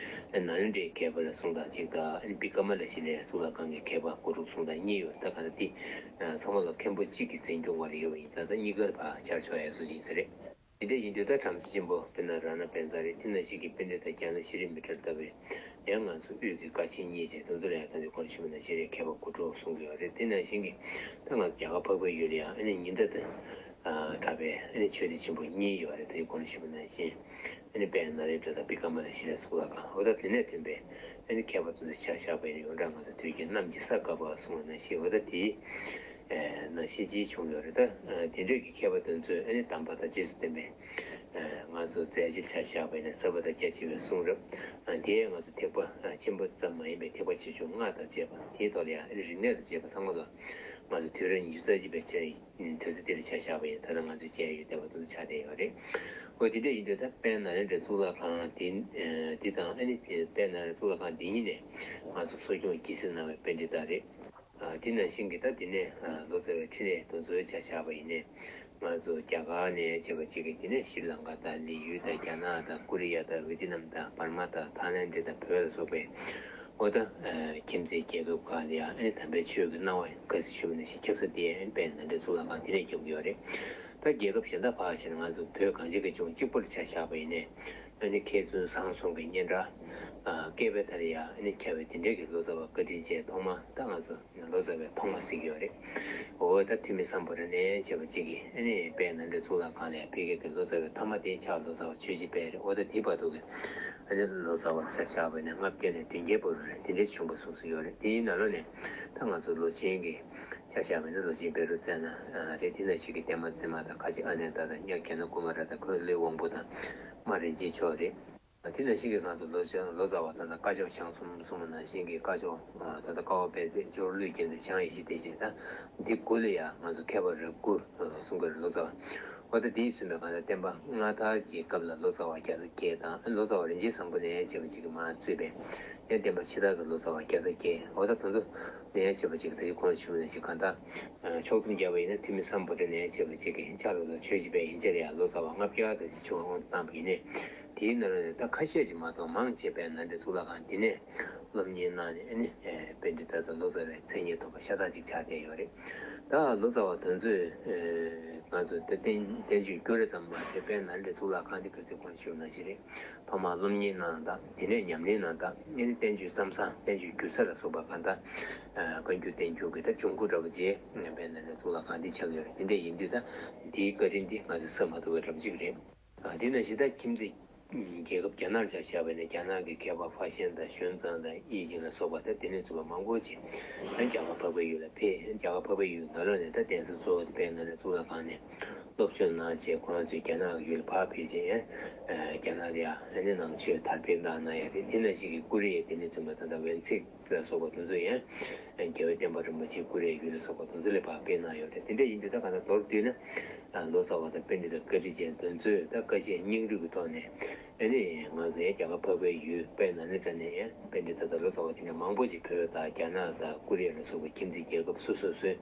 ནཱ་ལེནྡྲའི་མཁས་པ་ལ་གསུང་སྟངས་གཅིག་དང་། ཨ་ནི་བི་ཀ་མ་ལ་ཤཱི་ལའི་གཙུག་ལག་ཁང་གི་མཁས་པ་དགུ་ཕྲུགས་གསུང་སྟངས་གཉིས་ཡོད། ད་གང་ལྟར་དེ་ཚང་མ་ལ་མཁན་པོ་གཅིག་གིས་འཛིན་སྐྱོང་བ་ལ་ཡོད་པ་ཡིན་ཙང་། ད་གཉིས་ཀ་ལ་ཕར་སྦྱར་ཆོག་ཡ་བཟོ་ཅིག་ཡིན་ས་རེད། དེ་འདྲ་ཡིན་དུས་ད་བྲམ་ཟེ་ཆེན་པོ་དཔེར་ན་རཏྣ་པཉྩ་རེད། དེ་ནང་བཞིན་གྱི་པཎྜི་ཏ་རྒན་ལགས་ཤྲཱི་མི་ཏྲ་ལྟ་བུའི་ཡང་ང་ཚོ་དབུས་ཀྱི་ཀ་ཆེན་གཉིས་བྱས། དེ་ཚོ་ལ་ཡང་ད་ལྟ་གོང་ཞུས་པ་ནང་བཞིན་རེད། མཁས་པ་དགུ་ཕྲུགས་གསུང་གི་ཡོད་རེད། དེ་ནང་བཞིན་གྱི་ད་ང་ཚོ་རྒྱ་གར་འཕགས་པའི་ཡུལ་ལ་ཡང་ཨ་ནི་ཉི་ཟླ་དང་ གྲགས་པའི་ཨ་ནི་ཆོས་སྡེ་ཆེན་པོ་གཉིས་ཡོད་རེད། དེ་གོང་ཞུས་པ་ནང་བཞིན་ཨ་ནི་དཔལ་ནཱ་ལེནྡྲ་དང་བི་ཀ་མ་ལ་ཤི་ལའི་གཙུག་ལག་ཁང་། འོ་ད་དེ་ནས་ཐོན་པའི་ཨ་ནི་མཁས་པ་དེ་ཚོ་ཆ་བཞག་པ་ཡིན་ན་ཡོངས་གྲགས་ང་ཚོ་དུས་ཀྱི་གནམ་གྱི་ས་དཀར་པོ་གསུངས་པ་ནང་བཞིན། འོ་ད་དེའི་ནང་བཞིན་ཅིག་བྱུང་ཡོད་རེད། ད་དེ་འདྲས་ཀྱི་མཁས་པ་དེ་ཚོས་ཨ་ནི་དམ་པ་དང་རྗེས་སུ་བསྟེན་པའི་ང་ཚོ་མཛད་རྗེས་ཆ་བཞག་པ་ཡིན་ན་ཟབ་པ་དང་རྒྱ་ཆེ་བའི་གསུང་རབ། དེས་ང་ཚོ་ཐེག་པ་ཆེན་པོ་ཙམ་མ་ཡིན་པའི་ཐེག་པ་ཆེ་ཆུང་སྔགས་དང་བཅས་པ། དེའི་ཐོག་ལ་ཡང་རིག་གནས་དང་བཅས་པ་ཚང་མ་ལ་ང་ཚོ་དུས་རབས་ཉི་ཤུ་རྩ་གཅིག་པའི་ཆ་དུས་ཚོད་འདི་ལ་ཆ་བཞག་པ་ཡིན། ད་ལྟ་ང་ཚོས་མཇལ་ཡོད་བསྡད་པ་དེ་ཚོ་ཆགས་བསྡད་ཡོད་རེད། འོ་དེ་འདྲ་ཡིན་དུས་ད་དཔལ་ནཱ་ལེནྡྲའི་གཙུག་ལག་ཁང་འདི་འདི་དང་ཨ་ནི་དཔལ་ནཱ་ལེནྡྲའི་གཙུག་ལག་ཁང་འདི་ཉིད་ནས་ང་ཚོ་གསོ་སྐྱོང་གྱིས་ཟིན་གནང་བའི་པཎྜི་ཏ་རེད། དེ་ནང་བཞིན་གྱི་ད་དེ་ནས་ལོ་ཙཱ་བའི་འཕྲིན་ལས་དེ་ཚོའི་ཆ་བཞག་པ་ཡིན་ནའི། ང་ཚོ་རྒྱ་གར་ནས་བྱས་པ་གཅིག་གིས་དེ་ནས་ཤྲི་ལང་ཀ་དང་ལི་ཡུལ་དང་རྒྱ་ནག་དང་ཀོ་རི་ཡ་དང་ཝེ་ཏི་ནམ་དང་འབར་མ་དང་ཐའི་ལེན་ཌི་དང་བོད་ལ་སོགས་པའི་འོ་ད་ཁྱིམ་མཚེས་རྒྱལ་ཁབ་ཁག་ལ་ཡང་ཨ་ནི་དམ་པའི་ཆོས་ཀྱི་སྣང་བ་ག་ཚོད་ཞུ་བ་ནང་བཞིན་ཁྱབ་ས་དེ་ཨ་ནི་དཔལ་ནཱ་ལེནྡྲའི་གཙུག་ལག་ཁང་དེ་ནས་ཁྱབ་ཀྱི་ཡོད་རེད། ད་རྒྱལ་ཁབ་གཞན་དག་ཕར་ཕྱིན་ང་ཚོ་བོད་གངས་ཅན་གྱི་ལྗོངས་གཅིག་པུར་ཆ་བཞག་པ་ཡིན་ནའི་ཨ་ནི་མཁས་བཙུན་བཟང་གསུམ་གྱི་སྙན་གྲགས་བསྐལ་པའི་མཐའ་ལ་ཡང་ཨ་ནི་ཁྱབ་པའི་དེ་འདྲའི་གི་ལོ་ཙཱ་བ་བཀའ་དྲིན་ཅན་ཐོག་མ་ད་ང་ཚོ། ལོ་ཙཱ་བའི་ཐོག་མ་ཟེར་གྱི་ཡོད་རེད། འོ་ད་ཐུ་མི་སམ་བྷོ་ཊ་ནས་བྱས་པ་གཅིག་གིས་ཨ་ནི་དཔལ་ནཱ་ལེནྡྲའི་གཙུག་ལག་ཁང་ལ་ཕ་གི་གི་ལོ་ཙཱ་བའི་ཐོག་མ་དེ་ཕྱག་ལོ་ཙཱ་བ་ཆོས་རྗེ་དཔལ་རེད། འོ་ད་དེའི་བར་དུ་གི་ཨ་ནི་ལོ་ཙཱ་བ་ཆ་བཞག་པ་ཡིན་ན་ལྔ་བརྒྱ་ནས་བདུན་བརྒྱའི་བར་དུ་རེད། དེ་འདྲའི་བྱུང་བ་གསུངས་སུ་ཡོད་རེད། དེའི་ནང་ལོགས་ནས་ད་ང་ཚོ་ལོ་ཆེན་གྱི་ཆ་བཞག་པ་ཡིན་ན་ལོ་ཆེན་བཻ་རོ་ཙ་ན་རེད། དེ་ནང་བཞིན་གྱི་ལྡན་མ་ཙི་མ་དང་ཁ་ཆེ་ཨ་ནེ་ད་དང་ཉ་གྱ་ནོ་ཀུ་མ་ར་དང་ཁོའི་ཀླུའི་དབང་པོ་དང་རྨ་རིན་ཆེན་མཆོག་རེད། དེ་ནང་བཞིན་གྱི་ང་ཚོ་ལོ་ལོ་ཙཱ་བ་ད་ལྟ་སྐ་ཅོག་བྱང་གསུམ་གསུངས་པ་ནང་བཞིན་གྱི་སྐ་ཅོག་ད་ལྟ་ཀ་བ་དཔལ་བརྩེགས། ཇོ་བོ་ཀླུ་རྒྱལ་དང་བྱང་ཡེ་ཤེས་བདེ་ཆེན། ད་འདི་དགུ་ལ་ཡང་ང་ཚོ་མཁས་པ་རབ་དགུ་གསུང་གི་རེད། ལོ་ཙཱ་བ། འོ་ད་དེའི་ཚུལ་མའི་གང་ལྟར་བསྟན་པ་སྔ་དར་གྱི་སྐབས་ལ་ལོ་ཙཱ་བ་བརྒྱ་དང་བརྒྱད་དང་། ལོ་ཙཱ་བ་རིན་ཆེན་བཟང་པོ་ནས་བྱས་པ་ཅིག་གིས་མར་གཙོས་པའི་ཡང་བསྟན་པ་ཕྱི་དར་གྱི་ལོ་ཙཱ་བ་བརྒྱ་དང་བརྒྱད། འོ་ད་དེ་ཚོ་ནས་བྱས་པ་ཅིག་ད་གོང་ཞུས་པ་ནང་བཞིན་གང་ལྟར་ཕྱོགས་བསྡོམས་བརྒྱབ་པ་ཡིན་ན་ཐུ་མི་སམ་བྷོ་ཊ་ནས་བྱས་པ་ཅིག་གིས་ཕྱག་ལོ་ཙཱ་ཆོས་རྗེ་དཔལ་ཡན་ཆད་ལ་ཡང་ལོ་ཙཱ་བ་ལྔ་བརྒྱ་དང་ཅིག་བྱུང་བ་དབང་དུ་བཏང་བ་ཡིན་ནའི། དེའི་ནང་ལ་ནས་ད་ཁ་ཤས་ཅིག་མ་གཏོགས་མང་ཆེ་བས་ནཱ་ལེནྡྲའི་གཙུག་ལག་ཁང་འདི་ནས་སློབ་གཉེར་གནང་ནས་ཨ་ནི་པཎྜི་ཏ་དང་ལོ་ཙཱ་བའི་མཚན་སྙན་ཐོབ་པ་ཤ་སྟག་ཅིག་ཆགས་བསྡད་ཡོད་རེད། ད་ལོ་ཙཱ་བ་དེ་ཚོས་ང་ཚོ་ད་བསྟན་བསྟན་བཅོས་བསྒྱུར་རེ་ཙམ་མ་ཟད་པས་ནཱ་ལེནྡྲའི་གཙུག་ལག་ཁང་འདི་ག་ཚོད་གོང་ཞུས་ནང་བཞིན་རེད། ཐོག་མར་སློབ་གཉེར་གནང་སྟངས། དེ་ནས་ཉམས་ལེན་གནང་སྟངས། ཨ་ནི་བསྟན་བཅོས་བརྩམ་ས། བསྟན་བཅོས་བསྒྱུར་ས་ལ་སོགས་པ་གང་ལྟར་བཀའ་འགྱུར་བསྟན་འགྱུར་གྱི་ད་འབྱུང་ཁུངས་འདྲ་པོ་ཅིག་པས་ནཱ་ལེནྡྲའི་གཙུག་ལག་ཁང་འདི་ཆགས་ཡོད་རེད། དེ་འདྲ་ཡིན་དུས་ད་འདིའི་བཀའ་དྲིན་འདི་ང་ཚོས་བསམ་མ་ཐུབ་པ་འདྲ་པོ་ཅིག་རེད། དེ་ནང་བཞིན་ད་ཁྱིམ་མཚེས་རྒྱལ་ཁབ་རྒྱ་ནག་ལ་ཆ་བཞག་པ་ཡིན་ན་རྒྱ་ནག་གི་མཁས་པ་ཧྥ་ཤན་དང་ཞོན་ཙང་དང་དབྱི་ཅིང་ལ་སོགས་པ་ད་དེ་ནས་བཙུན་པ་མང་པོ་ཅིག་ཡང་རྒྱ་གར་འཕགས་པའི་ཡུལ་ལ་ཕེབས། རྒྱ་གར་འཕགས་པའི་ཡུལ་ནང་ལོགས་ནས་ད་གདན་ས་གཙོ་བོ་དེ་དཔལ་ནཱ་ལེནྡྲ་གཙུག་ལག་ཁང་ནས་སློབ་སྦྱོང་གནང་བྱས། ཁོ་རང་ཚོས་རྒྱ་ནག་གི་ཡུལ་ལ་ཕར་ཕེབས་བྱས་ཡང་རྒྱ་ནག་ལ་ཡང་ཨ་ནི་ནང་ཆོས་དར་སྤེལ་གནང་གནང་ཡ་རེད། དེ་ནང་བཞིན་གྱི་ཀོ་རི་ཡའི་དེ་ནས་བཙུན་པ་ད་ལྟ་ཝེན་ཚིག་ལ་སོགས་པ་དེ་ཚོ་ཡང་རྒྱལ་བའི་བསྟན་པ་རིན་པོ་ཆེ་ཀོ་རི་ཡའི་ཡུལ་ལ་སོགས་པ་དེ་ཚོ་ལ་ཕར་སྤེལ་གནང་ཡོད་རེད། དེ་འདྲ་ཡིན་དུས་ད་ག་ན་མདོར་བསྡུས་ན་ལོ་ཙཱ་བ་དང་པཎྜི་ཏ་བཀའ་དྲིན་ཅན་དེ་ཚོས་ད་བཀའ་བཤད་སྙིང་བསྡུས་ཀྱི་ཐོག་ནས་ཨ་ནི་ང་ཚོ་ཡང་རྒྱ་གར་འཕགས་པའི་ཡུལ་དཔལ་ནཱ་ལེནྡྲ་ནས་ཡང་པཎྜི་ཏ་དང་ལོ་ཙཱ་བ་དེ་འདྲ་མང་པོ་ཞིག་བོད་དང་རྒྱ་ནག་དང་ཀོ་རི་ཡ་ལ་སོགས་པའི་ཁྱིམ་མཚེས་རྒྱལ་ཁབ་སོ་སོ་སོའི་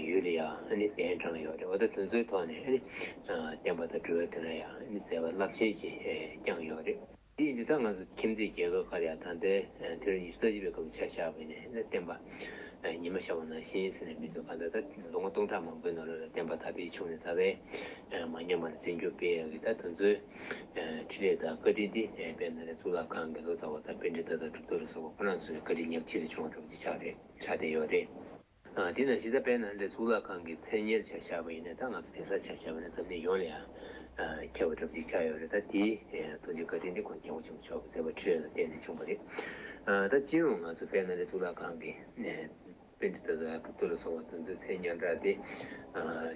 ཡུལ་ལ་ཡང་ཨ་ནི་གདན་དྲངས་ཡོད་རེད། འོ་ད་དེ་ཚོའི་ཐོག་ནས་ཨ་ནི་བསྟན་པ་དང་འགྲོ་བའི་དོན་ལ་ཡང་ཨ་ནི་མཛད་པ་རླབས་ཆེན་ཞིག་བསྐྱངས་ཡོད་རེད། དེ་ཡིན་དུས་ད་ང་ཚོ་ཁྱིམ་མཚེས་རྒྱལ་ཁབ་ཁག་ལ་ཡང་ད་ལྟའི་དུས་རབས་ཉི་ཤུ་རྩ་གཅིག་པའི་སྐབས་ཆ་བཞག་པ་ཡིན་ན་བསྟན་པ་ཉི་མ་ཤར་བ་ནང་བཞིན་ཟེར་ནས་མི་འདུག་ག་ད་ལྟ་ལོ་ངོ་སྟོང་ཕྲག་མང་པོའི་ནང་ལོགས་ལ་བསྟན་པ་དར་སྤེལ་བྱུང་ནས་ད་ལྟའི་མ་ཉམས་པར་འཛིན་སྐྱོང་སྤེལ་ཡག་གི་ད་དེ་ཚོའི་འཕྲིན་ལས་དང་བཀའ་དྲིན་འདི་དཔལ་ནཱ་ལེནྡྲ་གཙུག་ལག་ཁང་གི་ལོ་ཙཱ་བ་དང་པཎྜི་ཏ་དང་གྲུབ་ཐོབ་ལ་སོགས་པ་ཁོ་རང་ཚོའི་བཀའ་དྲིན་ཉག་གཅིག་ལ་བྱུང་བ་འདྲ་པོ་ཅིག་ཆགས་རེད། ཆགས་བསྡད་ཡོད་རེད། དེ་ནང་བཞིན་ད་དཔལ་ནཱ་ལེནྡྲ་གཙུག་ལག་ཁང་གི་མཚན་སྙན་ཆ་བཞག་པ་ཡིན་ན་ད་ང་ཚོ་གདན་ས་ཆ་བཞག་པ་ཡིན་ན་འཛམ་གླིང་ཡོངས་ལ་ཡང་ཁྱབ་པ་འདྲ་པོ་ཅིག་ཆགས་ཡོད་རེད། ད་དེའི་ཐུགས་རྗེ་བཀའ་དྲིན་འདི་ཁོང་སྐྱབས་མགོན་ཆེན་པོ་མཆོག་གི་མཛད་པ་འཕྲིན་ལས་ལ་བརྟེན་ནས་བྱུང་བ་རེད། ད་སྤྱི་ཡོངས་ང་ཚོ་དཔལ་ནཱ་ལེནྡྲ་གཙུག་ལག་ཁང་གི་པཎྜི་ཏ་དང་གྲུབ་ཐོབ་ལ་སོགས་པ་དེ་ཚོའི་མཚན་སྙན་གྲགས་དེ་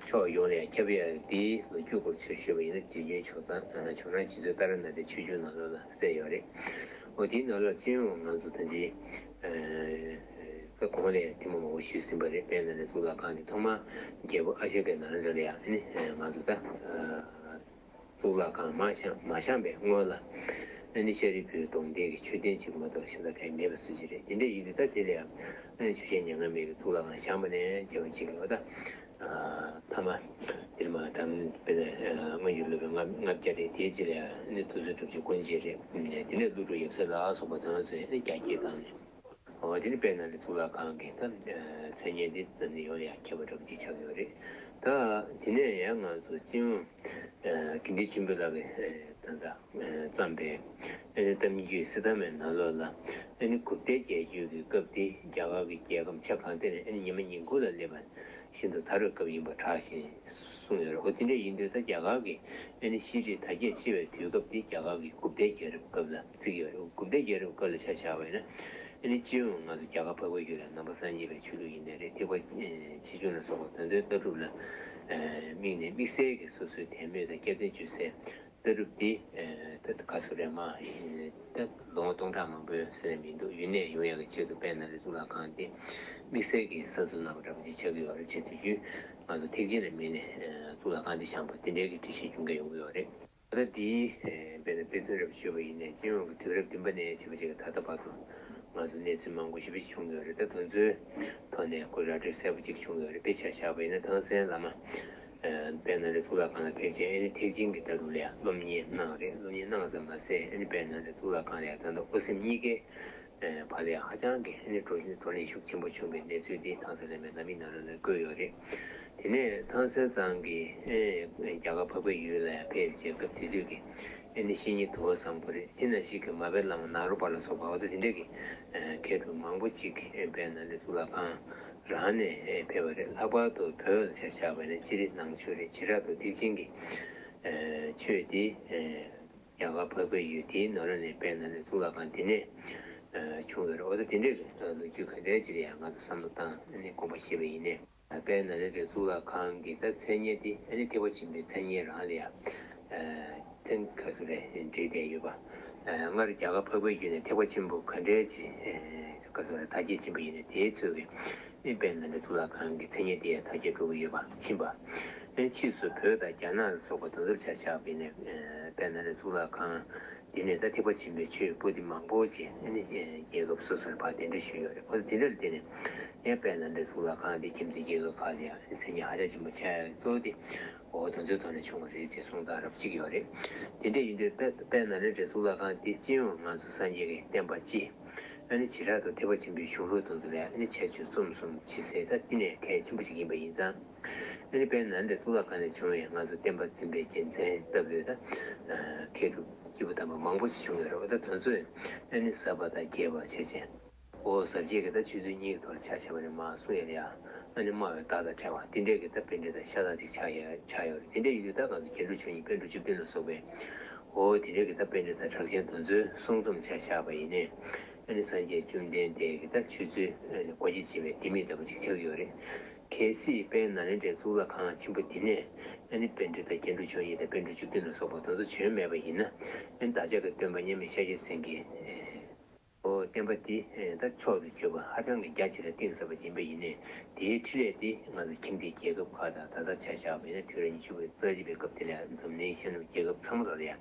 ཕྱོགས་ཡོངས་ལ་ཡང་ཁྱབ་ཡག་དེའི་ལོ་རྒྱུས་སྐོར་ཆེད་ཞུས་པ་ཡིན་ན་དགེ་རྒན་ཆོས་ཚང་ཇོ་ནང་རྗེ་བཙུན་ཏཱ་ར་ནཱ་ཐའི་ཆོས་འབྱུང་ནང་ལོགས་ལ་གསལ་ཡོད་རེད། འོ་དེའི་ནང་ལོགས་སྤྱི་ཡོངས་ང་ཚོ་ད་ཅི་ད་གོང་ལ་ཡང་ཐེངས་མང་པོ་ཞུས་ཟིན་པ་རེད། དཔལ་ནཱ་ལེནྡྲ་གཙུག་ལག་ཁང་དེ་ཐོག་མར་རྒྱལ་པོ་ཨ་ཤོ་ཀའི་ནཱ་ལེནྡྲ་ལ་ཡང་ཨ་ནི་ང་ཚོ་ད་གཙུག་ལག་ཁང་མ་བཞེངས་མ་བཞེངས་པའི་སྔོན་ལ་ཨ་ནི་ཤཱ་རིའི་བུའི་གདུང་རྟེན་གྱི་མཆོད་རྟེན་གཅིག་མ་གཏོགས་གཞན་དག་གང་ཡང་མེད་པ་བཟོ་གི་རེད། དེ་འདྲ་ཡིན་དུས་ད་དེ་ལ་ཡང་ཨ་ནི་ཆོས་རྒྱལ་མྱ་ངན་མེད་ཀྱི་གཙུག་ལག་ཁང་བཞེངས་པ་ནས་བྱས་པ་ཅིག་ལ་ད། ཐ་མ་དེར་མ་དམ་དཔེར་ན་སྔོན་གྱི་སློབ་དཔོན་ལྔ་ལྔ་བརྒྱ་རེད། དེའི་རྗེས་ལ་ཡང་ནི་དུས་ཚོད་གྲུབ་ཀྱི་དཀོན་ཆེན་རེད། དེ་ནས་ཀླུ་སྒྲུབ་ཡབ་སྲས་ལ་སོགས་པ་དེ་ཚོས་ནི་རྒྱ་སྐྱེད་བཏང་ནས། འོ་དེ་ནི་དཔལ་ནཱ་ལེནྡྲ་གཙུག་ལག་ཁང་གི་ད་མཚན་སྙན་འདི་འཛམ་གླིང་ཡོངས་ལ་ཡང་ཁྱབ་པ་འདྲ་པོ་ཅིག་ཆགས་ཡོད་རེད། ད་དེ་ནས་ཡང་ང་ཚོ་སྤྱི་ཡོངས་དགེ་འདུན་ཆོས་འཕེལ་ལགས་ཀྱིས་ད་ལྟ་བརྩམས་པའི་ཨ་ནི་གཏམ་རྒྱུད་སི་ཏཱ་མའི་ནང་ལོགས་ལ་ཨ་ནི་གུཔྟའི་རྒྱལ་རྒྱུད་ཀྱི་སྐབས་དེ་རྒྱ་གར་གྱི་རྒྱལ་ཁམས་ཆ་གང་ཐད་ནས་ཨ་ནི་ཉི་མ་ཉིན་གུང་ལ་སླེབས་པ་ཤིན་ཏུ་དར་བའི་སྐབས་ཡིན་པར་གྲགས་ཤིང་ གསུངས་ཡོད་རེད། འོ་དེ་འདྲ་ཡིན་དུས་ད་རྒྱ་གར་གྱི་ཨ་ནི་ཤེས་རིག་དར་རྒྱས་ཆེ་བའི་དུས་སྐབས་དེ་རྒྱ་གར་གྱི་གུཔྟའི་རྒྱལ་རབས་སྐབས་ལ་བརྩི་གི་ཡོད་རེད། གུཔྟའི་རྒྱལ་རབས་སྐབས་ལ་ཆ་བཞག་པ་ཡིན་ན་ཨ་ནི་སྤྱི་ཡོངས་ང་ཚོ་རྒྱ་གར་འཕགས་པའི་ཡུལ་ལ་ནང་པ་སངས་རྒྱས་པའི་ཆོས་ལུགས་ཡིན་ནའི་རེད། ཐེག་པ་ཆེ་ཆུང་ལ་སོགས་པ་དེ་ཚོའི་ལྟ་གྲུབ་ལ་དམིགས་ནས་དམིགས་བསལ་གྱི་སོ་སོའི་དད་མོས་དང་སྐྱབས་བརྟན་བཅོལ་སའི་ལྟ་གྲུབ་འདི་ད་ག་ཚོད་རེད་མ་ད་ལོ་ངོ་སྟོང་ཕྲག་མང་པོའི་ཟེར་ནས་མི་འདུག་ཡུན་གནས་ཡོང་ཡག་གི་ཆེད་དུ་དཔལ་ནཱ་ལེནྡྲའི་གཙུག་ལག་ཁང་འདི་དམིགས་བསལ་གྱི་གསར་འཛུགས་གནང་བ་འདྲ་པོ་ཅིག་ཆགས་ཀྱི་ཡོད་རེད། བྱས་དུས་རྒྱུན་ང་ཚོ་ཐེག་ཆེན་ལ་དམིགས་ནས་གཙུག་ལག་ཁང་འདི་བཞེངས་པ་དེ་འདྲའི་གི་འགྲེལ་བཤད་ཁྱོན་ཡོང་གི་ཡོད་རེད། ད་ལྟ་འདིའི་དཔེར་ན་དཔེ་མཚོན་འདྲ་པོ་ཞུས་པ་ཡིན་ནའི་སྤྱི་ཡོངས་ཀྱི་དུས་རབས་བདུན་པ་ནས་བྱས་པ་ཅིག་གི་ད་ལྟ་བར་དུ་ང་ཚོ་གནས་ཚུལ་མང་པོ་ཞེ་པོ་ཅིག་བྱུང་ཡོད་རེད། ད་དེ་ཚོའི་ཐོག་ནས་ཁོ་ར་སྤྲོད་གསལ་པོ་ཅིག་བྱུང་ཡོད་རེད། དཔེ་ཆ་བཞག་པ་ཡིན་ན་ཐང་སན་བླ་མ་དཔལ་ནཱ་ལེནྡྲའི་གཙུག་ལག་ཁང་ལ་ཕེབས་རྗེས་ཨ་ནི་ཐེག་ཆེན་གྱི་ལྟ་གྲུབ་ལ་ཡང་སློབ་གཉེར་གནང་རེད། སློབ་གཉེར་གནང་ཙམ་མ་ཟད་ཨ་ནི་དཔལ་ནཱ་ལེནྡྲའི་གཙུག་ལག་ཁང་ལ་ཡང་ད་ལྟ་སྐུ་སེམས་གཉིས་ཀའི་བར་ལ་ཡང་ཧ་ཅང་གི་ཨ་ནི་བགྲོ་བགྲོ་གླེང་ཤུགས་ཆེན་པོ་བྱུང་བའི་གནས་ཚུལ་འདི་ཐང་སན་བླ་མའི་ལམ་ཡིག་ནང་ལོགས་ལ་བཀོད་ཡོད་རེད། དེ་ནས་ཐང་སན་གཙང་གི་ཨེ་རྒྱ་གར་འཕགས་པའི་ཡུལ་ལ་ཡང་ཕེབས་རྗེས་སྐབས་དེ་དུས་ཀྱི་ཨེ་ནི་བཤེས་གཉེན་དུ་བ་བཟང་པོ་རེད། དེ་ནང་བཞིན་གྱི་མ་པའི་བླ་མ་ནཱ་རོ་པ་ལ་སོགས་པ་འོ་ད་དེ་འདྲ་གི་མཁས་གྲུབ་མང་པོ་ཅིག་ཨེ་དཔལ་ནཱ་ལེནྡྲའི་གཙུག་ལག་ཁང་རང་ནས་ཨེ་ཕེབས་པ་རེད། ལྷག་པར་དུ་བོད་ལ་ཆ་བཞག་པ་ཡིན་ན་སྤྱིར་ནང་ཆོས་རེད། བྱེ་བྲག་ཏུ་ཐེག་ཆེན་གྱི་ཨེ་ཆོས་འདི་ཨེ་རྒྱ་གར་འཕགས་པའི་ཡུལ་དེའི་ནང་ལ་ནས་དཔལ་ནཱ་ལེནྡྲའི་གཙུག་ལག་ཁང་དེ་ནས་ཨེ་བྱུང་བ་རེད། འོ་ད་དེ་འདྲའི་ལོ་རྒྱུས་ག་འདྲའི་ཅིག་ལ་ཡང་ང་ཚོ་བསམ་བློ་བཏང་ནས་དགོངས་པ་བཞེས་པ་ཡིན་ནའི། དཔལ་ནཱ་ལེནྡྲའི་གཙུག་ལག་ཁང་གི་ད་མཚན་སྙན་དེ་ཨ་ནི་ཐེག་པ་ཆེན་པོའི་མཚན་སྙན་རང་ལ་ཡང་ཐེངས་ག་ཚོད་རེ་འབྲེལ་བསྡད་ཡོད་པ། སྔར་རྒྱ་གར་འཕགས་པའི་ཡུལ་ནས་ཐེག་པ་ཆེན་པོ་ག་འདྲའི་ཅིག་ག་ཚོད་རེ་དར་རྒྱས་ཕྱིན་པ་ཡིན་ན་དེའི་ཚོད་ཀྱི་ཨ་ནི་དཔལ་ནཱ་ལེནྡྲའི་གཙུག་ལག་ཁང་གི་མཚན་སྙན་དེ་ཡང་དར་རྒྱས་འགྲོ་གི་ཡོད་པ་ཕྱིན་པ། ཨ་ནི་ཕྱིས་སུ་བོད་དང་རྒྱ་ནག་ལ་སོགས་པ་དེ་ཚོར་ཆ་བཞག་པ་ཡིན་ན་དཔལ་ནཱ་ལེནྡྲའི་གཙུག་ལག་ཁང་འདི་ནས་ད་ཐེག་པ་ཆེན་པོའི་ཆོས་པོ་ཏི་མང་པོ་ཞིག་ཨ་ནི་རྒྱལ་ཁབ་སོ་སོར་ཕར་གདན་འདྲེན་ཞུས་ཡོད་རེད། ཁོ་ཚོ་དེ་འདྲ་ལ་བརྟེན་ནས་ཡང་དཔལ་ནཱ་ལེནྡྲའི་གཙུག་ལག་ཁང་འདི་ཁྱིམ་མཚེས་རྒྱལ་ཁབ་ཁག་ལ་ཡང་ཨ་ནི་མཚན་སྙན་ཧ་ཅང་ཆེན་པོ་ཆགས་ཡོད་རེད། གཙོ་བོ་དེ་འོ་དེ་ཚོའི་ཐོག་ནས་བྱུང་བ་རེད་ཅེས་གསུངས་སྟངས་རབ་གཅིག་ཡོད་རེད། དེ་འདྲ་ཡིན་དུས་དཔལ་དཔལ་ནཱ་ལེནྡྲའི་གཙུག་ལག་ཁང་འདི་སྤྱི་ཡོངས་ང་ཚོ་སངས་རྒྱས་ཀྱི་བསྟན་པ་སྤྱི་ཨ་ནི་བྱེ་བྲག་ཏུ་ཐེག་པ་ཆེན་པོའི་གཞུང་ལུགས་དེ་ཚོ་ལ་ཡང་ཨ་ནི་ཁྱད་ཆོས་གསུམ་གསུམ་ཕྱེ་སའི་ད་འདི་ནས་གལ་ཆེན་པོ་ཞིག་ཡིན་པ་ཡིན་ཙང་། ཨ་ནི་དཔལ་ནཱ་ལེནྡྲའི་གཙུག་ལག་ཁང་ནས་བྱུང་བའི་ང་ཚོ་བསྟན་པ་འཛིན་པའི་རྒྱལ་མཚན་ལྟ་བུའི་ད་མཁས་གྲུབ་སྐྱེས་བུ་དམ་པ་མང་པོ་ཞིག་བྱུང་ཡོད་རེད། འོ་ད་དེ་ཚོས་ཨ་ནི་ཟབ་པ་དང་རྒྱས་པ་བྱས་བྱས། འོ་ཟབ་རྒྱས་ཀྱི་ད་ཆོས་ཚུལ་གཉིས་ཀྱི་ཐོག་ལ་ཆ་བཞག་པ་ནི་མ་གསུང་ཡ་ལ་ཡ་ཨ་ནི་སྨྲ་བའི་རྟགས་དང་བྲལ་བ་དེ་འདྲས་ཀྱི་ད་པཎྜི་ཏ་ཤ་སྟག་ཅིག་ཆགས་ཡ་ཆགས་ཡོད་རེད། དེ་འདྲས་ཡིན་དུས་ད་ང་ཚོ་རྒྱན་དྲུག་མཆོག་གཉིས་པཎ་གྲུབ་བཅུ་བདུན་ལ་སོགས་པའི་འོ་དེ་འདྲས་ཀྱི་ད་པཎྜི་ཏ་གྲགས་ཅན་དེ་ཚོའི་གསུང་རྩོམ་ཆ་བཞག་པ་ཡིན་ནའི་ཨ་ནི་སངས་རྒྱས་བཅོམ་ལྡན་འདས་ཀྱི་ད་ཆོས་ཚུལ་ཨ་ནི་སྒོ་འབྱེད་བྱེད་པའི་ལྡེ་མིག་ལྟ་བུ་ཅིག་ཆགས་ཡོད་རེད། གལ་སྲིད་དཔལ་ནཱ་ལེནྡྲའི་གཙུག་ལག་ཁང་ཆེན་པོ་འདི་ནས་ཨ་ནི་པཎྜི་ཏ་རྒྱན་དྲུག་མཆོག་གཉིས་དང་པཎ་གྲུབ་བཅུ་བདུན་ལ་སོགས་པ་དེ་ཚོ་བྱོན་མེད་པ་ཡིན་ན་ཨ་ནི་བདག་ཅག་གི་སྟོན་པ་མཉམ་མེད་ཤཱཀྱ་སེང་གེ་ཨོ་བསྟན་པ་འདི་ད་མཆོག་ཏུ་གྱུར་པ་ཧ་ཅང་གི་རྒྱ་ཆེ་ལ་གཏིང་ཟབ་པ་ཡིན་པ་ཡིན་ནའི་དེའི་འཕྲིན་ལས་འདི་ང་ཚོ་ཁྱིམ་མཚེས་རྒྱལ་ཁབ་ཁག་དང་ད་ལྟ་ཆ་བཞག་པ་ཡིན་ན་དུས་རབས་ཉི་ཤུ་པའི་རྩ་གཅིག་པའི་སྐབས་དེ་ལ་འཛམ་གླིང་ཤར་ནུབ་རྒྱལ་ཁབ་ཚང་མ་ལ་ཡང་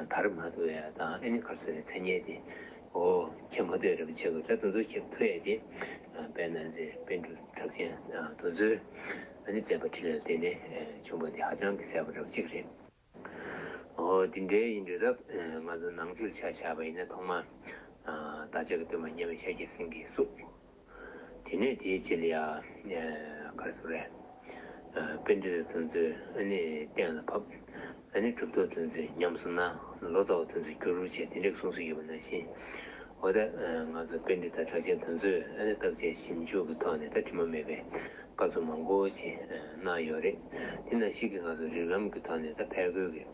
དར་མ་ཐུབ་ཡ་དང་ཨ་ནི་ག་རེ་ཟེར་མཚན་སྙན་དེ་ཨོ་ཁྱབ་མ་ཐུབ་ཡ་འདྲ་པོ་བྱེད་དགོས། ད་དེ་ཚོ་ཁྱབ་ཐུབ་ཡ་དེ་དཔལ་ནཱ་ལེནྡྲའི་པཎ་གྲུབ་གྲགས་ཅན་དེ་ཚོའི་ཨ་ནི་མཛད་པ་འཕྲིན་ལས་དེ་ནས་བྱུང་བ་དེ་ཧ་ཅང་གི་གསལ་པོ་འདྲ་པོ་གཅིག་རེད། ཨོ་དེ་འདྲའི་ཡིན་དུས་ད་ང་ཚོ་ནང་ཆོས་ཆ་བཞག་པ་ཡིན་ན་ཐོག་མར་བདག་ཅག་གི་སྟོན་པ་མཉམ་མེད་ཤཱཀྱ་སེང་གེའི་གཟུགས། དེ་ནས་དེའི་རྗེས་ལ་ཡ་ག་རེ་ཟེར་རེད། པཎྜི་ཏ་དེ་ཚོས་ཨ་ནི་གཏན་ལ་ཕབ། ཨ་ནི་གྲུབ་ཐོབ་དེ་ཚོས་ཉམས་སུ་བླངས། ལོ་ཙཱ་བ་དེ་ཚོས་བསྒྱུར་བཅོས་བྱས། དེ་འདྲའི་གསུང་སྲོལ་ཡོད་པ་ནང་བཞིན། འོ་ད་ང་ཚོ་པཎྜི་ཏ་གྲགས་ཅན་དེ་ཚོས་ཨ་ནི་བརྟག་དཔྱད་ཞིབ་འཇུག་གི་ཐོག་ནས་ད་དྲི་མ་མེད་པའི་བཀའ་སྩལ་མང་པོ་ཞིག་གནང་ཡོད་རེད། དེ་ནང་བཞིན་གྱི་ང་ཚོ་རིགས་ལམ་གྱི་ཐོག་ནས་ད་ཕལ་སྐད་ཀྱི་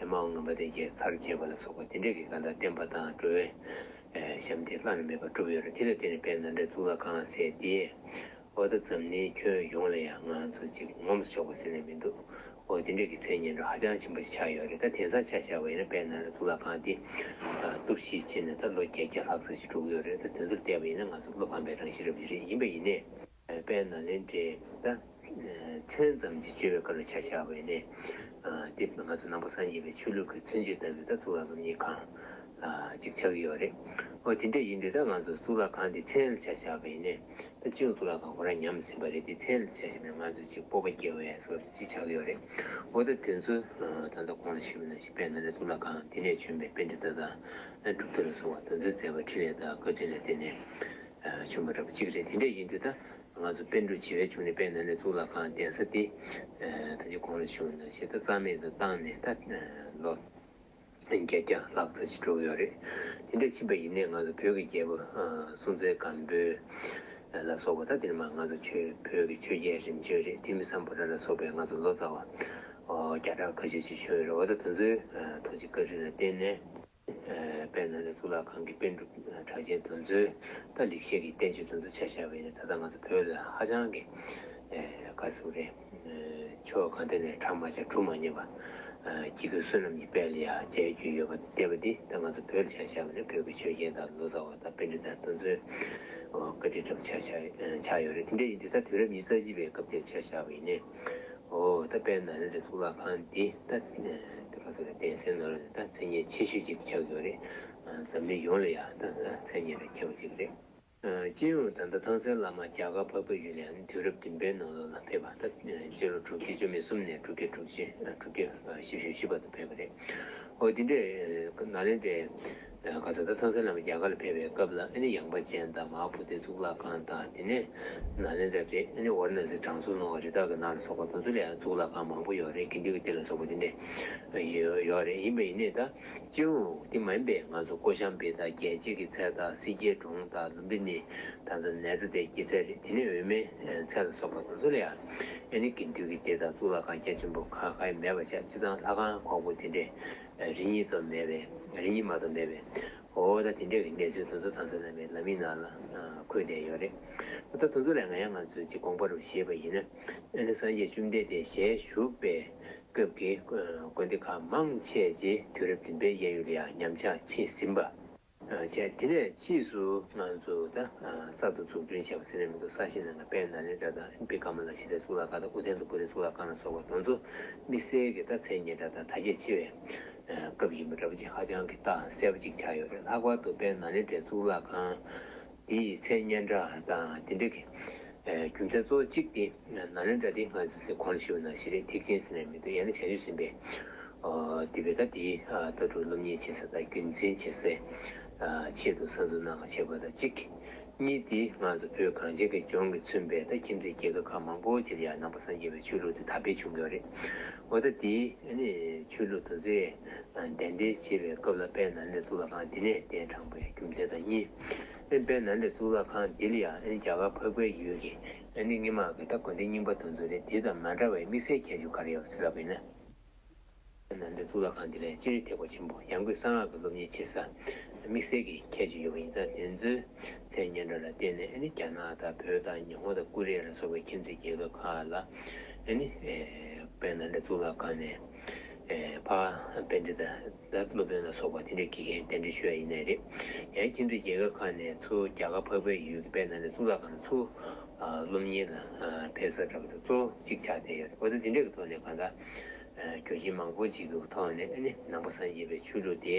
ཨེ་མ་འོ་ངན་པ་དེ་གས་ཚར་བཅད་པ་ལ་སོགས་པ་དེ་འདྲས་ཀྱི་གང་ལྟར་བསྟན་པ་དང་འགྲོ་བའི་ཨེ་ཞབས་འདེགས་བླ་ན་མེད་པ་བསྒྲུབས་ཡོད་རེད། དེ་ལ་བརྟེན་ནས་དཔལ་ནཱ་ལེནྡྲའི་གཙུག་ལག་ཁང་ཟེར་དེ་འོ་ད་འཛམ་གླིང་ཁྱོན་ཡོངས་ལ་ཡང་ང་ཚོ་ཅིག་ངོམས་ཆོག་པ་ཟེར་ནས་མི་འདུག་འོ་དེ་འདྲས་ཀྱི་མཚན་སྙན་གྲགས་ཧ་ཅང་ཆེན་པོ་ཞིག་ཆགས་ཡོད་རེད། ད་དེང་སང་ཆ་བཞག་པ་ཡིན་ན་དཔལ་ནཱ་ལེནྡྲའི་གཙུག་ལག་ཁང་དེ་གཏོར་བཤིག་བྱས་ནས་ད་ལོ་བརྒྱད་བརྒྱ་ལྷག་ཙམ་ཞིག་འགྲོ་གི་ཡོད་རེད། ད་དེ་ཚོར་བལྟས་པ་ཡིན་ན་ང་ཚོ་བློ་ཕམ་པའི་རང་བཞིན་འདྲ་པོ་ཞིག་རེད། ཡིན་པ་ཡིན་ནའི། དཔལ་ནཱ་ལེནྡྲའི་ད་མཚན་ཙམ་ཅིག་བརྗོད་པའི་སྐབས་ལ་ཆ་བཞག་པ་ཡིན་ནའི། དེ་ང་ཚོ་ནང་པ་སངས་རྒྱས་པའི་ཆོས་ལུགས་ཀྱི་མཚོན་བྱེད་ལྟ་བུའི་ད་གཙུག་ལག་སློབ་གཉེར་ཁང་ཅིག་ཆགས་ཀྱི་ཡོད་རེད། འོ་དེ་འདྲ་ཡིན་དུས་ད་ང་ཚོ་གཙུག་ལག་ཁང་དེ་མཚན་ལ་ཆ་བཞག་པ་ཡིན་ནའི་ད་སྤྱི་ཡོངས་གཙུག་ལག་ཁང་ཁོ་རང་ཉམས་ཟིན་པ་རེད། དེ་མཚན་ལ་ཆ་བཞག་ན་ང་ཚོ་ཅིག་སྤོབས་པ་སྐྱེ་བའི་བཟོ་འདྲ་ཅིག་ཆགས་ཀྱི་ཡོད་རེད། འོ་ད་དེ་ཚོ་ད་ལྟ་གོང་ལ་ཞུས་པ་ནང་བཞིན་དཔལ་ནཱ་ལེནྡྲའི་གཙུག་ལག་ཁང་དེ་ནས་བྱོན་པའི་པཎྜི་ཏ་དང་གྲུབ་ཐོབ་ལ་སོགས་པ་དེ་ཚོའི་མཛད་པ་འཕྲིན་ལས་དང་བཀའ་དྲིན་ལ་བརྟེན་ནས། བྱུང་བ་འདྲ་པོ་གཅིག་རེད། དེ་འདྲ་ཡིན་དུས་ད་ང་ཚོ་པཎ་གྲུབ་བྱེ་བའི་འབྱུང་གནས་དཔལ་ནཱ་ལེནྡྲའི་གཙུག་ལག་ཁང་གདན་ས་དེ་ད་ཅི་གོང་ལ་ཞུས་པ་ནང་བཞིན་ད་རྩ་མེད་དུ་བཏང་ནས་ད་ལོ་བརྒྱད་བརྒྱ་ལྷག་ཙམ་ཞིག་འགྲོ་གི་ཡོད་རེད། དེ་འདྲ་ཕྱིན་པ་ཡིན་ནའི་ང་ཚོ་བོད་ཀྱི་རྒྱལ་པོ་སྲོང་བཙན་སྒམ་པོའི་ ལ་སོགས་པ། ད་དེ་ནས་མར་ང་ཚོ་ཆོས་བོད་ཀྱི་ཆོས་རྒྱལ་རིམ་བྱོན་རེད། ཐིམ་ཕུ་སམ་བྷོ་ཊ་ལ་སོགས་པའི་ང་ཚོ་ལོ་ཙཱ་བ་བརྒྱ་ཕྲག་ཁ་ཤས་ཅིག་བྱོན་ཡོད་རེད། འོ་ད་དེ་ཚོའི་ཐུགས་རྗེ་བཀའ་དྲིན་ལ་བརྟེན་ནས། དཔལ་ནཱ་ལེནྡྲ་གཙུག་ལག་ཁང་གི་པཎ་གྲུབ་གྲགས་ཅན་དེ་ཚོའི་ད་ལེགས་བཤད་ཀྱི་བསྟན་བཅོས་དེ་ཚོ་ཆ་བཞག་པ་ཡིན་ན། ད་ལྟ་ང་ཚོ་བོད་ལ་ཧ་ཅང་གི་ག་ཟེར་དགོས་རེད། ཕྱོགས་གང་ཐད་ནས་གྲངས་མ་ཆག་གྲུབ་མ་ཉམས་པ། ཨ་དཀྱིལ་འཁོར་བསོད་ནམས་ཀྱི་དཔལ་ལ་ཡང་མཇལ་རྒྱུ་ཡོད་པ་དེ། འདས་པ་འདི་ད་ང་ཚོ་བོད་ལ་ཆ་བཞག་པ་ན་བོད་ཀྱི་ཆོས་རྒྱལ་དང་ལོ་ཙཱ་བ་དང་པཎྜི་ཏ་དེ་ཚོའི་བཀའ་དྲིན་འདྲ་པོ་ཆགས་ཆགས་ཆགས་ཡོད་རེད། དེ་འདྲ་ཡིན་དུས་ད་དུས་རབས་ཉི་ཤུ་རྩ་གཅིག་པའི་སྐབས་དེར་ཆ་བཞག་པ་ཡིན་ནའི། འོ་ད་དཔལ་ནཱ་ལེནྡྲའི་གཙུག་ལག་ཁང་འདི་ད་དེ་ག་ཚོད་རེད། གདན་སའི་ནང་ལ་ད་མཚན་སྙན་ཆེ་ཤོས་ཅིག་ཆགས་ཡོད་རེད། འཛམ་གླིང་ཡོངས་ལ་ཡང་ད་མཚན་སྙན་རེ་ཁྱབ་པ་ཅིག་རེད། སྤྱི་ཡོངས་ད་ལྟ་ཐང་སན་བླ་མ་རྒྱ་གར་འཕགས་པའི་ཡུལ་ལ་ཡང་དུས་རབས་བདུན་པའི་ནང་ལོགས་ལ་ཕེབས་པ། ད་སྤྱི་ལོ་དྲུག་བརྒྱ་བཅུ་མེད་གསུམ་ནས་དྲུག་བརྒྱ་དྲུག་ཅུ་དྲུག་བརྒྱ་བཞི་བཅུ་ཞེ་བཞི་བར་དུ་ཕེབས་པ་རེད། འོ་དེ་འདྲའི་ནཱ་ལེནྡྲའི་ག་ཚོད་ད་ཐང་སན་བླ་མ་རྒྱ་གར་ལ་ཕེབས་པའི་སྐབས་ལ། ཨ་ནི་ཡངས་པ་ཅན་དང་མ་ཧཱ་བོ་དྷིའི་གཙུག་ལག་ཁང་དང་། དེ་ནས་ནཱ་ལེནྡྲ་རེད། ཨ་ནི་ཝཱ་ར་ཎ་སི་དྲང་སྲོང་ལྷུང་བ་རི་དྭགས་ཀྱི་ནགས་ལ་སོགས་པ་དེ་ཚོ་ལ་ཡང་གཙུག་ལག་ཁང་མང་པོ་ཡོད་རེད། དགེ་འདུན་གྱི་སྡེ་ལ་སོགས་པ་དེ་འདྲ་ཡོད་ཡོད་རེད། ཡིན་པ་ཡིན་ནའི་ད་སྤྱི་ཡོངས་དེ་མ་ཡིན་པའི་ང་ཚོ་ཀོ་ཤམ་བི་དང་རྒྱལ་བྱེད་ཀྱི་ཚལ་དང་སེར་སྐྱའི་གྲོང་དང་ལུམ་བི་ནི། ད་ལྟ་ནེ་རུ་ཏའི་སྐྱེད་ཚལ་རེད། དེ་ནས་འོད་མའི་ཚལ་ལ་སོགས་པ་དེ་ཚོ་ལ་ཡང་ཨ་ནི་དགེ་འདུན་གྱི་སྡེ་དང་གཙུག་ལག་ཁང་རྒྱ་ཆེན་པོ་ག་ག་ཡང་མེད་པ་ཆགས། སྤྱིར་བཏང་ལྷ་ཁང་གོག་པོ་དེ་འདྲས་རེ་གཉིས་ཙམ་མེད་པས། རེ་གཉིས་མ་གཏོགས་མེད་པས། འོ་ད་དེ་འདྲས་ཀྱི་གནས་ཚུལ་དེ་ཚོ་ཐང་སན་བླ་མའི་ལམ་ཡིག་ནང་ལ་འཁོད་བསྡད་ཡོད་རེད། ད་དེ་ཚོ་ལ་ང་ཡང་ང་ཚོས་ཅིག་དགོངས་པ་རུ་བཞེས་པ་ཡིན་ན། ཨ་ནི་སངས་རྒྱས་བཅོམ་ལྡན་འདས་ཞལ་བཞུགས་པའི་སྐབས་ཀྱི་དགོན་སྡེ་ཁག་མང་ཆེ་ཅིག་དུས་རབས་བདུན་པའི་གཡས་གཡོན་ལ་ཡང་ཉམས་ཆག་ཕྱིན་ཟིན་པ་བྱས། དེ་ནས་ཕྱིས་སུ་ང་ཚོ་ད་གསར་དུ་འཛུགས་སྐྲུན་བྱས་པ་ཟེར་ན་མི་འདུག། གསར་བཞེངས་གནང་མཁན་དཔལ་ནཱ་ལེནྡྲ་དང་བི་ཀ་མ་ལ་ཤི་ལའི་གཙུག་ལག་ཁང་དང་ཨུ་ཐན་ཏུ་པུ་རིའི་གཙུག་ལག་ཁང་ལ་སོགས་པ་དེ་ཚོ་དམིགས་བསལ་གྱི་ད་མཚན་སྙན་གྲགས་དང་དར་རྒྱས་ཆེ་བའི་སྐབས་ཡིན་པ་འདྲ་པོ་ཅིག་ཧ་ཅང་གི་རྟགས་གསལ་པོ་ཅིག་ཆགས་ཡོད་རེད། ལྷག་པར་དུ་དཔལ་ནཱ་ལེནྡྲའི་གཙུག་ལག་ཁང་འདི་ཡི་མཚན་སྙན་གྲགས་དང་དེ་འདྲ་གི་རྒྱུ་མཚན་གཙོ་བོ་གཅིག་དེ་ནཱ་ལེནྡྲ་འདི་ང་ཚོས་གོང་ལ་ཞུས་པ་ནང་བཞིན་རེད། ཐེག་ཆེན་ཟེར་ནས་མི་འདུག། ཡང་ན་བྱང་ཆུབ་སེམས་དཔའི་ཨོ་དེ་བས་ད་དེའི་ཨ་ལྟ་གྲུབ་སློབ་གཉེར་བྱེད་ས་དང་རྒྱུན་འཛིན་བྱེད་སའི་ཨ་ཆེད་དུ་གསར་འཛུགས་གནང་བ་བྱས་པ་དང་གཅིག། གཉིས་དེ་ང་ཚོ་བོད་གངས་ཅན་གྱི་ལྗོངས་ཀྱིས་མཚོན་པའི་ད་ཁྱིམ་མཚེས་རྒྱལ་ཁབ་ཁག་མང་པོ་ཅིག་ལ་ཡང་ནང་པ་སངས་རྒྱས་པའི་ཆོས་ལུགས་དེ་དར་སྤེལ་བྱུང་ཡོད་རེད། འོ་ད་དེའི་ཨ་ནི་ཆོས་ལུགས་དེ་ཚོས་གདན་འདྲེན་བྱེད་པའི་སྐབས་ལ་དཔལ་ནཱ་ལེནྡྲའི་གཙུག་ལག་ཁང་འདི་ནས་གདན་དྲངས་པའི་རྒྱུ་མཚན་དང་གཉིས། ཨ་ནི་དཔལ་ནཱ་ལེནྡྲའི་གཙུག་ལག་ཁང་འདི་ལ་ཡང་ཨ་ནི་རྒྱ་གར་འཕགས་པའི་ཡུལ་གྱི་ཨ་ནི་སྔོན་མ་གི་ད་དགོན་སྡེ་རྙིང་པ་དེ་ཚོ་རེད། དེ་དང་མ་འདྲ་བའི་དམིགས་བསལ་ཁྱད་ཆོས་ག་རེ་ཡོད་ཟེར་ལབ་པ་ཡིན་ན། ནཱ་ལེནྡྲའི་གཙུག་ལག་ཁང་འདི་ལ་སྤྱིར་ཐེག་པ་ཆེན་པོ་ཡང་སྒོས་གསང་སྔགས་ཀྱི་སློབ་གཉེར་བྱེད་ས་དམིགས་བསལ་གྱི་ཁྱད་ཆོས་ཡོད་པ་ཡིན་ཙང་། དེ་ཚོའི་མཚན་སྙན་གྲགས་ལ་བརྟེན་ནས་ཨ་ནི་རྒྱ་ནག་དང་བོད་དང་ཉི་ཧོང་དང་ཀོ་རི་ཡ་ལ་སོགས་པའི་ཁྱིམ་མཚེས་རྒྱལ་ཁབ་ཁག་ལ་ཨ་ནི་དཔལ་ནཱ་ལེནྡྲའི་གཙུག་ལག་ཁང་ནས་ཕར་པཎྜི་ཏ་དང་སློབ་དཔོན་ལ་སོགས་པ་དེ་འདྲའི་དགེ་རྒན་གདན་འདྲེན་ཞུ་ཡ་ཡིན་ནའི་རེད། ཡང་ཁྱིམ་མཚེས་རྒྱལ་ཁབ་ཁག་ནས་ཚུར་རྒྱ་གར་འཕགས་པའི་ཡུལ་གྱི་དཔལ་ནཱ་ལེནྡྲའི་གཙུག་ལག་ཁང་ནས་ཚུར་སློབ་གཉེར་ལ་ཕེབས་ས་འདྲ་པོ་དེ་གཙོ་བོ་གཅིག་ཆགས་བསྡད་ཡོད་རེད། འོ་ད་དེ་འདྲའི་གི་ཐོག་ནས་གང་ལྟར། རྒྱུ་རྐྱེན་མང་པོ་ཅིག་གི་ཐོག་ནས་ཨ་ནི་ནང་པ་སངས་རྒྱས་པའི་ཆོས་ལུགས་དེ་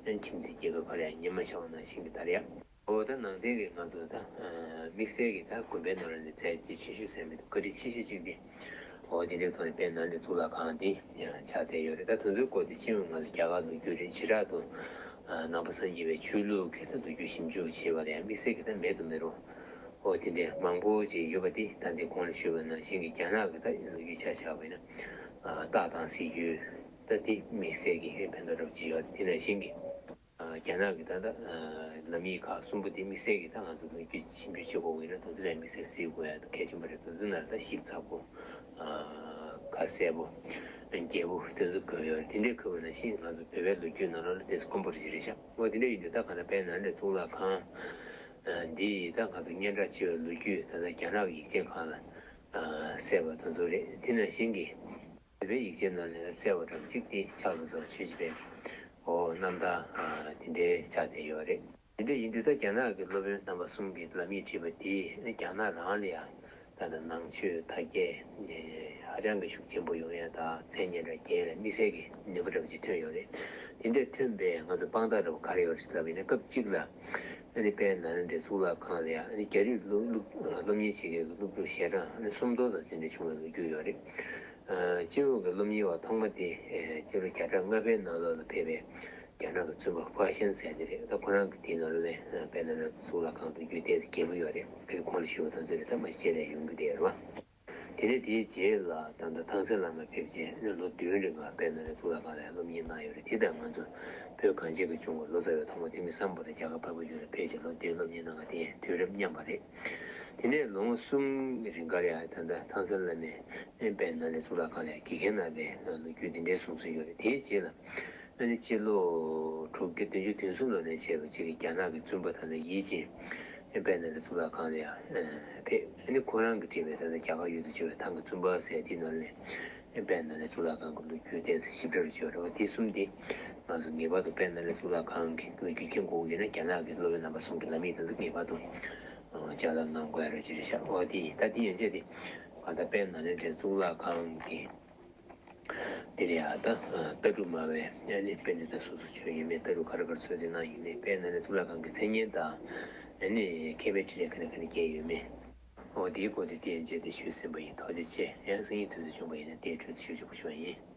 ཨ་ནི་ཁྱིམ་མཚེས་རྒྱལ་ཁབ་ཁག་ལ་ཡང་ཉམས་མ་ཆག་པ་ནང་བཞིན་གྱི་དར་ཡག། འོ་ད་ནང་བསྟན་གྱི་ང་ཚོ་ད་དམིགས་བསལ་གྱི་ད་དགོན་པའི་ནང་ལ་ནི་མཛད་རྗེས་ཆེ་ཤོས་ཟེར་མི་འདུག། བཀའ་དྲིན་ཆེ་ཤོས་གཅིག་དེ། འོ་དེ་འདྲའི་ཐོག་ནས་དཔལ་ནཱ་ལེནྡྲའི་གཙུག་ལག་ཁང་དེ་ཆགས་བསྡད་ཡོད་རེད། ད་དེ་ཚོའི་སྐོར་དེ་སྤྱི་ཡོངས་ང་ཚོ་རྒྱ་གར་ལོ་རྒྱུས་རེད། བྱེ་བྲག་ཏུ་ནང་པ་སངས་རྒྱས་པའི་ཆོས་ལུགས་ཀྱི་ད་ལོ་རྒྱུས་ཞིབ་འཇུག་བྱེད་པ་ལ་ཡང་དམིགས་བསལ་གྱི་ད་མེད་དུ་མི་རུང་། འོ་དེ་འདྲའི་མང་པོ་ཅིག་ཡོད་པ་དེ་ད་འདི་གོང་ལ་ཞུས་པ་ནང་བཞིན་གྱི་རྒྱ་ནག་གི་ད་ལོ་རྒྱུས་ཆ་བཞག་པ་ཡིན་ན། སྟག་དང་གཟིག་རྒྱུད། ད་འདི་དམིགས་བསལ་གྱི་ཕན་ཐོགས་འདྲ་པོ་ཅིག་ཡོད་རེད། དེ་ནང་བཞིན་གྱི་རྒྱ་ནག་གི་ད་ལྟ་ལམ་ཡིག་ཁག་གསུམ་པོ་དེ་དམིགས་བསལ་གྱི་ད་ང་ཚོ་ལོ་རྒྱུས་ཞིབ་འཇུག་བྱེད་དགོས་པ་ཡིན་ན་དེ་ཚོ་ལ་དམིགས་བསལ་གཟིགས་དགོས་ཡ་གལ་ཆེན་པོ་རེད། དེ་ཚོ་ནང་ལ་ད་ཞིབ་ཚགས་པོ། ཁ་གསལ་པོ། རྒྱས་པོ་དེ་ཚོ་དགོས་ཡོད་རེད། དེ་འདྲའི་དགོས་པ་ནང་བཞིན་ང་ཚོ་བོད་པའི་ལོ་རྒྱུས་ནང་ལོགས་ལ་དེ་ཚོ་དཀོན་པོ་རེ་རེད་ཤག། འོ་དེ་འདྲ་ཡིན་དུས་ད་གང་ལྟར་དཔལ་ནཱ་ལེནྡྲའི་གཙུག་ལག་ཁང་འདི་ཡི་ད་ང་ཚོ་སྙན་གྲགས་ཆེ་བའི་ལོ་རྒྱུས་ད་ལྟ་རྒྱ་ནག་གི་ཡིག་ཆ་ཁག་ལ་གསལ་བ་དེ་ཚོ་རེད། དེ་ནང་བཞིན་གྱི་བོད་པའི་ཡིག་ཆའི་ནང་ནས་གསལ་བ་འདྲ་པོ་གཅིག་དེ་ཕྱག་ལོ་ཙཱ་བ་ཆོས་རྗེ་དཔལ་གྱི་འོ་རྣམ་ཐར་དེ་འདྲའི་ཆགས་བསྡད་ཡོད་རེད། དེ་འདྲ་ཡིན་དུས་ད་རྒྱ་ནག་གི་སློབ་དཔོན་རྣམ་པ་གསུམ་གྱིས་ལམ་ཡིག་བྲིས་པ་དེས་རྒྱ་ནག་རང་ལ་ཡང་ད་ལྟ་ནང་ཆོས་དར་རྒྱས་ཧ་ཅང་གི་ཤུགས་ཆེན་པོ་ཡོང་ཡ་དང་མཚན་སྙན་གྲགས་རྒྱས་ཡ་ལ་དམིགས་བསལ་གྱི་ནུས་པ་འདྲ་པོ་ཅིག་ཐོན་ཡོད་རེད། དེ་འདྲ་ཐོན་པའི་ང་ཚོ་དཔང་རྟགས་འདྲ་པོ་ག་རེ་ཡོད་རེད་ཟེར་ལབ་པ་ཡིན་ན། སྐབས་གཅིག་ལ་ཨ་ནི་དཔལ་ནཱ་ལེནྡྲའི་གཙུག་ལག་ཁང་ལ་ཡང་ཨ་ནི་རྒྱ་རིགས་སློབ་སློབ་སློབ་གཉེར་བྱེད་མཁན་གྱི་སློབ་ཕྲུག་ཞལ་གྲངས་ཨ་ནི་སུམ་སྟོང་དང་དེ་འདྲ་བྱུང་བའི་ལོ་རྒྱུས་ཡོད་རེད། སྤྱི་ཡོངས་ཀྱི་སློབ་གཉེར་བ་ཐོག་མ་དེ་སྤྱི་ལོ་བརྒྱ་ཕྲག་ལྔ་པའི་ནང་ལོགས་ལ་ཕེབས་པའི་རྒྱ་ནག་གི་བཙུན་པ་ཧྥ་ཤན་ཟེར་དེ་རེད། ད་ཁོ་རང་གི་དེའི་ནང་ལོགས་ལ་དཔལ་ནཱ་ལེནྡྲ་གཙུག་ལག་ཁང་དུ་བརྒྱུད་དེ་རྒྱས་པོ་ཡོད་རེད། ཁོང་ལ་ཞུ་བ་དང་ཚོད་རེད། ད་མ་གཞི་ལ་ཡོང་རྒྱུ་དེ་རེད་བ། དེ་ནས་དེའི་རྗེས་ལ་ད་ལྟ་ཐང་སན་བླ་མ་ཕེབས་རྗེས་ནས་ལོ་བདུན་རིང་ལ་དཔལ་ནཱ་ལེནྡྲ་གཙུག་ལག་ཁང་ལ་སློབ་གཉེར་གནང་ཡོད་རེད། དེ་དང་ང་ཚོ་བོད་གངས་ཅན་གྱི་ལྗོངས་ཀྱི་ལོ་ཙཱ་བའི་ཐོག་མ་ཐིམ་ཕུ་སམ་བྷོ་ཊ་རྒྱ་གར་འཕགས་པའི་ཡུལ་ལ་ཕེབས་རྗེས་ལོ་བདུན་སློབ་གཉེར་གནང་བ་དེ་དུས་རབས་མཉམ་པ་རེད། དེ་ནས་ལོ་ངོ་གསུམ་རིང་ག་ལ་ཡ་ད་ལྟ་ཐང་སན་བླ་མས་དཔལ་ནཱ་ལེནྡྲ་གཙུག་ལག་ཁང་ལ་དགེ་རྒན་རྣམ་པའི་ལོ་རྒྱུས་དེ་འདྲའི་གསུངས་སྲོལ་ཡོད་རེད། དེའི་རྗེས་ལ་ཨ་ནི་ཕྱི་ལོ་དྲུག་བརྒྱ་བདུན་ཅུ་དོན་གསུམ་ལོ་ནས་བྱས་པ་ཅིག་གི་རྒྱ་ནག་གི་བཙུན་པ་ད་ལྟ་ཡིད་ཅན་དཔལ་ནཱ་ལེནྡྲ་གཙུག་ལག་ཁང་ལ་ཡ་ཕེབས། ཨ་ནི་ཁོ་རང་གིས་བྲིས་པའི་ད་ལྟ་རྒྱ་གར་ཡུལ་དུ་བྱོན་པའི་ཐང་གི་བཙུན་པ་ཟེར་དེའི་ནང་ནས་དཔལ་ནཱ་ལེནྡྲ་གཙུག་ལག་ཁང་གི་ལོ་རྒྱུས་བསྟན་ཚིགས་ཞིབ་ཕྲ་རུ་བྱས་པ་རེད་བ། དེ་གསུམ་དེ་ང་ཚོ་ངེས་པར་དུ་དཔལ་ནཱ་ལེནྡྲ་གཙུག་ལག་ཁང་གི་ལོ་རྒྱུས་མཁྱེན་དགོས་ཀྱི་ཡོད་ན་རྒྱ་ནག་གི་སློབ་དཔོན་རྣམ་པ་གསུམ་གྱི་ལམ་ཡིག་དེ་ཚོ་ངེས་པར་དུ་ཅ་ལག་གནང་དགོས་ཡ་ར་ཅིག་རེད་ཤག་འོ་དེ་ཡིན། ད་དེ་ཡན་ཆད་དེ་གང་ལྟར་དཔལ་ནཱ་ལེནྡྲའི་གཙུག་ལག་ཁང་གི་དེ་རེད་ཡ། ད་ལྟ་གྲུབ་སྨྲ་བའི་ཨ་ནི་དཔེ་འདི་ད་སོ་སོ་ཆོས་ཡིན་མིན་ལྟ་གྲུབ་ག་རེ་ག་རེ་ཚོད་དེ་གནང་ཡིན་མིན། དཔལ་ནཱ་ལེནྡྲ་གཙུག་ལག་ཁང་གི་མཚན་སྙན་དང་ཨ་ནི་མཁས་པའི་འཕྲིན་ལས་ག་ནས་ག་ནས་བསྐྱལ་ཡོད་མིན། འོ་དེའི་སྐོར་དེ་དེ་ཡན་ཆད་དེ་ཞུས་ཟིན་པ་ཡིན། ཐུགས་རྗེ་ཆེ། ཡང་སང་ཉིན་དུས་ཚོད་བྱུང་བ་ཡིན་ན་དེའི་འཕྲོས་དུ་ཞུ་ཆོག་པ་ཞུ་བ་ཡིན།